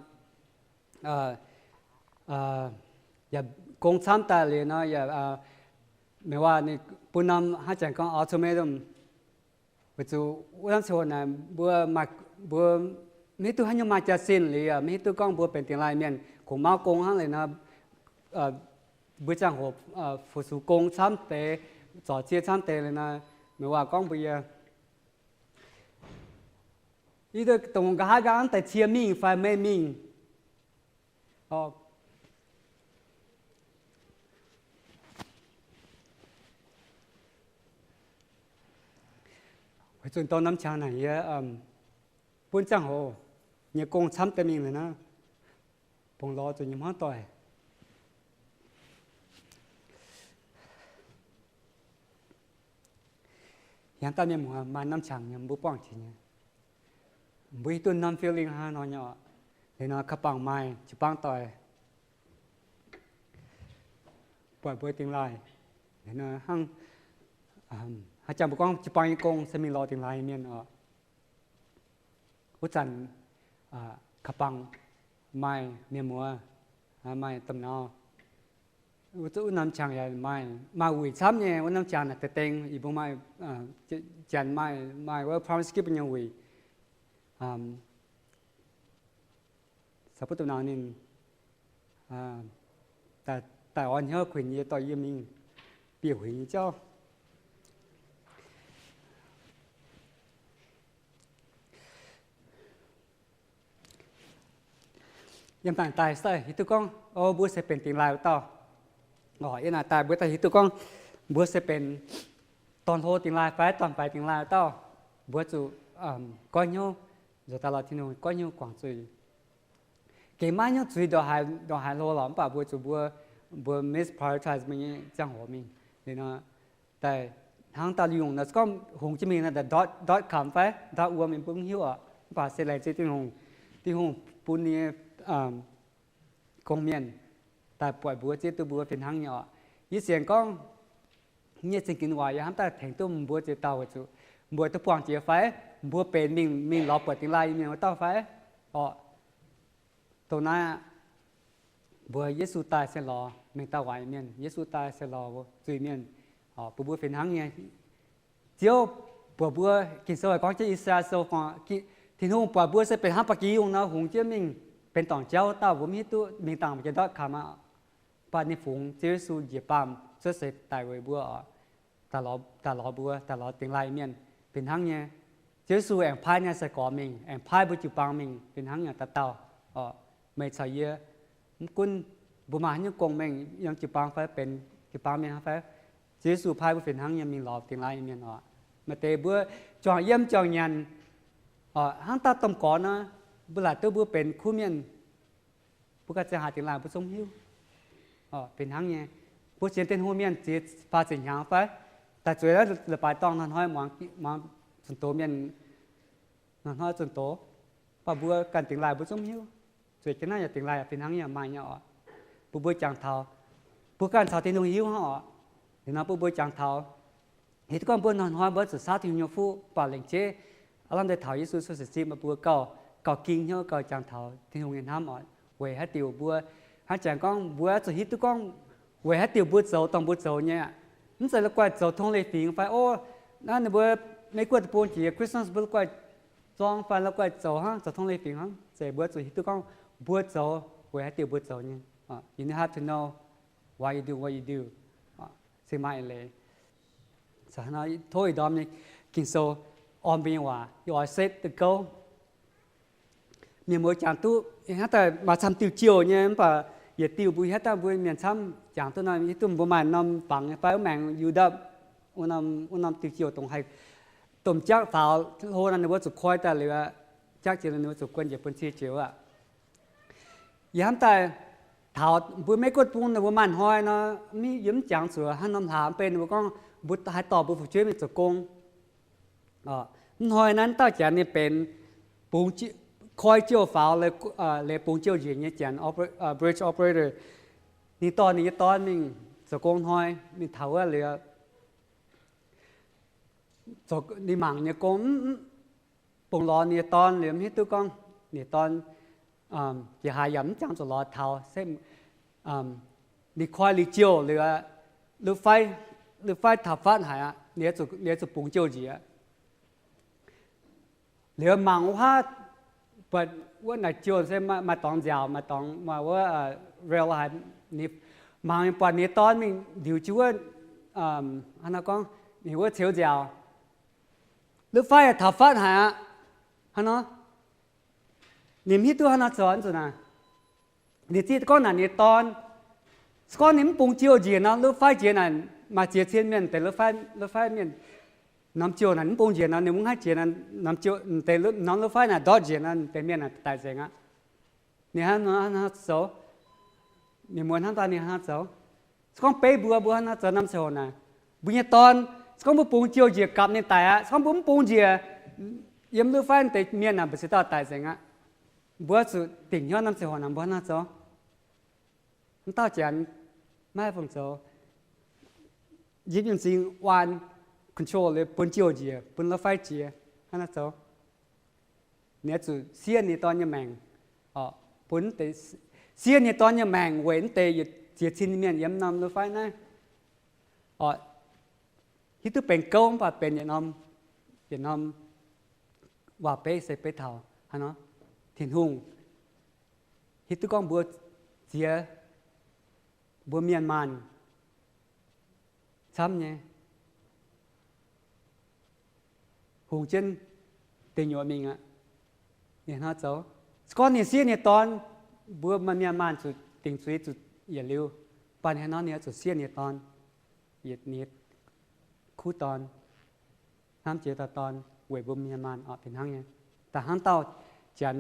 yaac gong camv daaih liuz nor, yaac meih waac ninh bun norm hnangv janx gorngv ultimatum. Weic zuqc wuov norm ziangh hoc naaic mbuo, mbuo mv hiuv duqv haaix nyungc maaih jaax-zinh liuz, mv hiuv duqv gorngv mbuo benx dingx laaih mienh kungx mauv gong hnangv liuz nor, mbuo ziangh hoc fu-sux gong camv deix, zorc cie camv deix liuz nor, meih waac gorngv mbuo yie, yie dongh nqa'haav nqa'haav daaih cie mingh fai maiv mingh. Weic zuqc dongh norm qangx naaic yie bun ziangh hoc nyei gong camv deix mingh liuz nor, bungx lorz zuqc nyei hmuangv doic. Yangh daaih mienh muoz maaih norm qangx nyei mbuo buangh jiex nyei, mbuo hiuv duqv norm feeling hnangv nor nyei oc. Liuz nor ka'bangc maaih jiu-baang doic buatc mbuo dingx laaih, liuz nor hnangv, hnangv jangx mbuo gorngv jiu-baang nyei gong se mingh lorz dingx laaih mienh oc. Wuov zanc ka'bangc maaih mienh muoz, maaih domh nauz, wuov norm qangx yaac maaih, maaih wuic camv nyei. Wuov norm qangx naaic deix deng yie mbuo maaih, janx maaih, maaih wuov Promise Keeper nyei wuic. Caux buov domh nauz ninh daaih oix hnyouv kuinx yie dorh yie mingh bieqc huingx nyei jauv. Yiem naaic daaih se hiuv duqv gorngv, o, mbuo se benx dingx laaih wuov dauh. Yiem naaic daaih mbuo daaih hiuv duqv gorngv mbuo se benx dorn-hlo dingx laaih fai dorn-faix dingx laaih wuov dauh. Mbuo zuqc goiv hnyouv nzuonx daaih lorz Tin-Hungh, goiv hnyouv guangc zuiz. Gengh maiv hnyouv zuiz ndongc haaix, ndongc haaix hlo lorqc, mv baac mbuo zuqc mbuo, mbuo misprioritize mbuo nyei ziangh hoc mingh. Liuz nor, daaih hnangv daaih lungh nor, se gorngv hungx jienv mingh nor, daaih dot, dot com fai dot wuom mingh mbuo mv hiuv oc. Mv baac se laengz zingh Tin-Hungh, Tin-Hungh bun nyei gong-mienh daaih buatc mbuo, zieqv duqv mbuo fih hnangv nyei oc. Yie sienx gorngv nyei zingh ginx waac yaac hnamv daaih tengx duqv mbuo ziex dauh weic zuqc mbuo duqv buangh jiex fai mbuo benx mingh, mingh lorz buatc dingx laaih mienh wuov dauh fai orqc. Dongh naaiv aqv, mbuo Yesu daaih se lorz mengh dauh waaic mienh, Yesu daaih se lorz zuiz-mienh, bun mbuo fih hnangv nyei. Ziouv buatc mbuo, Ging-Sou gorngv jienv I^saa^laa^en Sou, Tin-Hungh buatc mbuo se benx hnangv ba'gi yungh nor hungx jienv mingh benx dorngc jauv dauh, mbuo mv hiuv duqv mingh dangh mbuo jiex dot com aqv. Mv baac ninh fungx Ziouv Yesu njiec baamh cuotv seix daic weic mbuo oc, daaih lorz mbuo, daaih lorz dingx laaih mienh fih hnangv nyei. Ziouv Yesu aengx paaiv nyei sai-gorx mingh, aengx paaiv mbuo jiu-baang mingh fih hnangv nyei dauh dauh oc. Meih caux yie, mv gunv mbuo maaih haaix nyungc gong-mengh yiem jiu-baang fai benx jiu-baang mienh fai, Ziouv Yesu paaiv mbuo fih hnangv nyei mingh lorz dingx laaih mienh oc. Maaih deix mbuo juangc yiem juangc nyanc, hnangv daaih domh gorx nor, mbuo laaic duqv mbuo benx kuv mienh, mbuo ganh ziangh haaix dingx laaih mbuo zungv mv hiuv. Fih hnangv nyei, mbuo sienx Tin-Hungh mienh ziex faah ziepc hnyangx fai daaih zueiz naaiv leiz-baaix dorngh hnoi-hnoi muangx zunh doz mienh, hnoi-hnoi zunh doz, mv baac mbuo ganh dingx laaih mbuo zungv mv hiuv. Zueiz jienv naaiv yaac dingx laaih fih hnangv nyei maaih nyei oc. Bun mbuo jangx taux, mbuo ganh caux Tin-Hungh hiuv hnangv oc. Liuz nor bun mbuo jangx taux, hiuv duqv gorngv mbuo hnoi-hnoi mbuo zuqc saauv Tin-Hungh nyei fuqv, mv baac lengc jeiv aav lamh deix taux Yesu cuotv seix zinh, mbuo gauh, gauh ging hnyouv, gauh jangx taux Tin-Hungh nyei hnamv oc. Weic haaix diuc mbuo, hnangv jangx gorngv mbuo zuqc hiuv duqv gorngv weic haaix diuh mbuo zoux dongh mbuo zoux nyei. Mv zeiz la'guaih zoux tong leiz-fingx fai, o, naaiv ninh mbuo Mei-Guoqv deic-bung jiex Christmas mbuo la'guaih zorng fai la'guaih zoux hnangv, zoux tong leiz-fingx hnangv. Zeiz mbuo zuqc hiuv duqv gorngv mbuo zoux weic haaix diuh mbuo zoux nyei. You have to know why you do what you do. Cingx maaih eix leiz. Tov ih ndorm nyei Ging-Sou orn mbuo nyei waac, you are set to go. Mienh muoz jangx duqv hnangv daaih maaih camv diuh jouh nyei, mv baac yietc diuh mbuo hiuv daaih mbuo mienh camv jangx duqv nor, hiuv duqv mbuo maaih norm fangx fai wuov maengx U W, wuov norm diuh jouh dongh haih domh jaqv faaux hlo nor, ninh mbuo zuqc koi daaih liuz, jaqv jiex ninh mbuo zuqc guon njiec bun cie joux aqv. Yie hnamv daaih taux mbuo Meiv Guoqv bung ninh mbuo maaih hnoi nor, yie mv jangx zuqc hnangv norm hlaax mv bei ninh mbuo gorngv mbuo haaix dorh mbuo fu'jueiv mingh zoux gong. Mv hnoi naaiv dauh janx ninh benx bungx, koi jouh faaux, leiz bungx jouh njiec nyei janx, bridge operator. Ninh dorh ninh nyei dorn mingh zoux gong hnoi, mingh taux wuov liuz, ninh mangc nyei gong, bungx lorz ninh nyei dorn liuz mv hiuv duqv gorngv ninh dorn nqa'haav yaac mv jangx zuqc lorz taux. Ninh koi liuz jouh liuz, lui-fai taux fatv haic aqv, ninh zuqc bungx jouh njiec. Liuz mangc wuov haav, buatc wuov naaic jouh se maaih dorngx nziaauc, maaih dorngx, maaih wuov rail haic. Ninh mangc buatc ninh nyei dorn mingh ndiux jienv wuov, hnangv nor gorngv, ninh wuov ceux nziaauc, lui-fai taux fatv haic aqv. Hnangv nor, ninh mv hiuv duqv hnangv nor zoux nzunc naaic. Ninh ziqv gorngv naaic ninh nyei dorn, se gorngv ninh mv bungx jouh njiec nor, lui-fai jiex naaic maaih ziex cin mienh deix lui-fai mienh. Norm jouh naaic mv bungx njiec nor, ninh mv haih jiex, deix norm lui-fai naaic ndortv njiec nor, deix mienh naaic daic nzengc aqv. Ninh hnangv nor zoux, mienh muoz hnamv daaih ninh hnangv nor zoux. Se gorngv beiv mbuo, mbuo hnangv nor zoux norm ziangh hoc naaic, mbuo nyei dorn, se gorngv mbuo bungx jouh njiec gapv ninh daic aqv. Se gorngv mbuo mv bungx njiec, yiem lui-fai deix mienh naaic mbu'ziex dauh daic nzengc aqv. Mbuo zuqc dingc hnyouv norm ziangh hoc naaic mbuo hnangv nor zoux. Mv dauh janx maiv haih fungc zoux. Yiem yungh zingh waan control liuz bun jouh njiec, bun lui-fai jiex, hnangv nor zoux. Ninh oix zuqc siev ninh dorn nyei maengc, bun deix, siev ninh dorn nyei maengc weic mv deix yietc ziex cin mienh yiem norm lui-fai naaiv. Hiuv duqv benx gouv mv baac benx yietc norm, yietc norm waac-beiv se beiv taux haaix nor, Tin-Hungh hiuv duqv gorngv mbuo ziex, mbuo mienh maanh camv nyei, hungx jienv deic nyuoqc mingh aqv. Ninh hnangv nor zoux. Se gorngv ninh siev ninh dorn, mbuo maaih mienh maanh zuqc dingc zuiz zuqc yietc liuz, mv baac ninh hnangv nor ninh oix zuqc siev ninh dorn, yietc, ninh kuv dorn, hnamv jiex dauh dorn weic mbuo mienh maanh oc, fih hnangv nyei. Da'hnangv dauh janx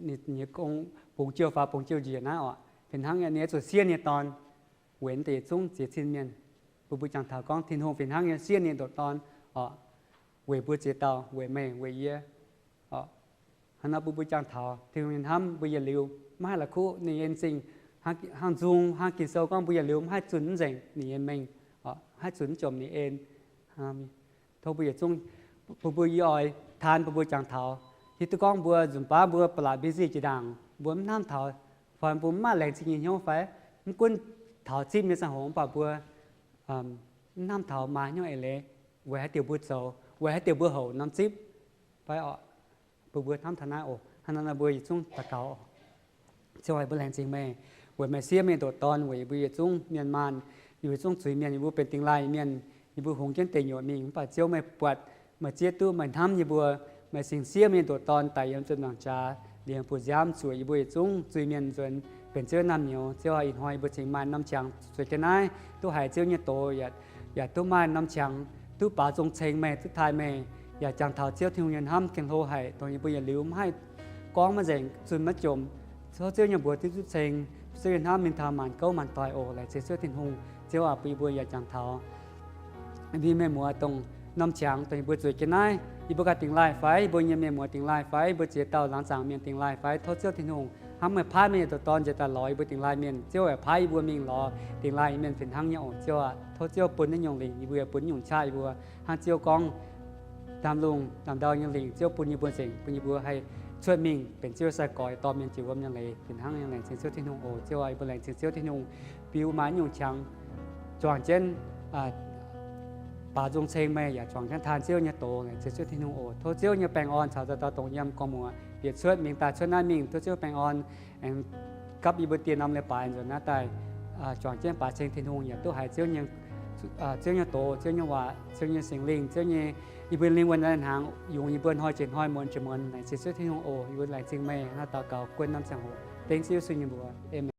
ninh nyei gong, bungx jouh faaux bungx jouh njiec naaiv oc, fih hnangv nyei ninh oix zuqc siev ninh dorn weic deix yietc zungv ziex cin mienh. Bun mbuo jangx taux gorngv Tin-Hungh fih hnangv nyei siev ninh ndoqc dorn oc, weic mbuo ziex dauh, weic meih, weic yie. Hnangv nor bun mbuo jangx taux Tin-Hungh nyei hnamv mbuo yietc liuz maiv haih la'kuqv ninh nyei en-zingh, hnangv nzung hnangv Ging-Sou gorngv mbuo yietc liuz maiv haih zunh mv nzengc ninh nyei mengh, maiv haih zunh mv jomc ninh en. Tov mbuo yietc zungv, bun mbuo yie oix taan bun mbuo jangx taux. Hiuv duqv gorngv mbuo nzunc baav mbuo ba'laqc busy jiex ndaangc, mbuo mv hnamv taux, fai mbuo mv maaih laengz zingh nyei hnyouv fai mv gunv taux zipv nyei ziangh hoc mv baac mbuo mv hnamv taux maaih hnyouv eix leiz weic haaix diuc mbuo zoux, weic haaix diuc mbuo houc norm zipv fai oc. Bun mbuo hnamv taux naaiv oc. Hnangv nor mbuo yietc zungv daux gaux. Ziouv aac, yie mbuo laengz zingh meih weic meih siev meih ndoqc Dorn weic yie mbuo yietc zungv mienh maanh, yie mbuo yietc zungv zuiz-mienh, yie mbuo benx dingh laaih mienh, yie mbuo hungx jienv deic nyuoqc mingh mv baac Ziouv meih buatc, meih zieqv duqv, meih hnamv yie mbuo, meih cingx siev meih ndoqc Dorn daic yiem ziepc nzaangc jaax liemh buoz-nziaamv zuoqc yie mbuo yietc zungv zuiz-mienh nzuonx benx Ziouv naamh nyouz. Ziouv aac, ih hnoi yie mbuo cingx maaih norm qangx zueiz jienv naaiv duqv haiz Ziouv nyei doz, yaac duqv maaih norm qangx duqv baaux nzung ceng meih, duqv taaih meih, yaac jangx taux Ziouv Tin-Hungh nyei hnamv gengh hlo haic, dongh yie mbuo yietc liuz mv haih gorngv maiv nzengc, zunh maiv jomc. Tov Ziouv nyei mbuox duqv zipv ceng, Ziouv nyei hnamv mingh taux maanc gouv maanc doic oc. Laengz zingh Ziouv Tin-Hungh. Ziouv aac, bun yie mbuo yaac jangx taux yie mbuo mienh muoz dongh norm qangx dongh yie mbuo zueiz jienv naaiv, yie mbuo ganh dingh laaih fai yie mbuo nyei mienh muoz dingh laaih fai yie mbuo ziex dauh laangz zaangc mienh dingh laaih fai, tov Ziouv Tin-Hungh hnamv meih paaiv meih nyei ndoqc Dorn njiec daaih lorz yie mbuo dingh laaih mienh. Ziouv aac, paaiv yie mbuo mingh lorz dingh laaih mienh fih hnangv nyei oc. Ziouv aac, tov Ziouv bun naaiv nyungc lingc, yie mbuo yaac bun naaiv nyungc qaqv yie mbuo hnangv Ziouv gorngv, ndaamv-lungh ndaamv-ndau nyei lingc Ziouv bun yie mbuo nzengc, bun yie mbuo haih cuotv mingh benx Ziouv nyei sai-gorx, dorh mienh jiex wuom nyei leiz fih hnangv nyei. Laengz zingh Ziouv Tin-Hungh oc. Ziouv aac, yie mbuo laengz zingh Ziouv Tin-Hungh, bun yie mbuo maaih naaiv nyungc qangx juangc jienv baaux nzung ceng meih, yaac juangc jienv taan Ziouv nyei doz. Laengz zingh Ziouv Tin-Hungh oc. Tov Ziouv nyei baengh orn caux dauh dauh dongh yiem gorngv muoz bieqc cuotv mingh daaih cuotv naaiv mingh. Tov Ziouv baengh orn aengx gapv yie mbuo dieh norm leiz-baaix nzuonx naaiv daaih juangc jienv baaux ceng Tin-Hungh, yaac duqv haiz Ziouv nyei, Ziouv nyei doz, Ziouv nyei waac, Ziouv nyei Singx Lingh, Ziouv nyei, yie mbuo lingh wuonh naaiv hnaangx yungz yie mbuo hnoi jiex hnoi, muonz jiex muonz. Laengz zingh Ziouv Tin-Hungh oc. Yie mbuo laengz zingh meih hnangv daux gaux guon norm ziangh hoc dengv Ziouv Yesu nyei mbuox. Aamen.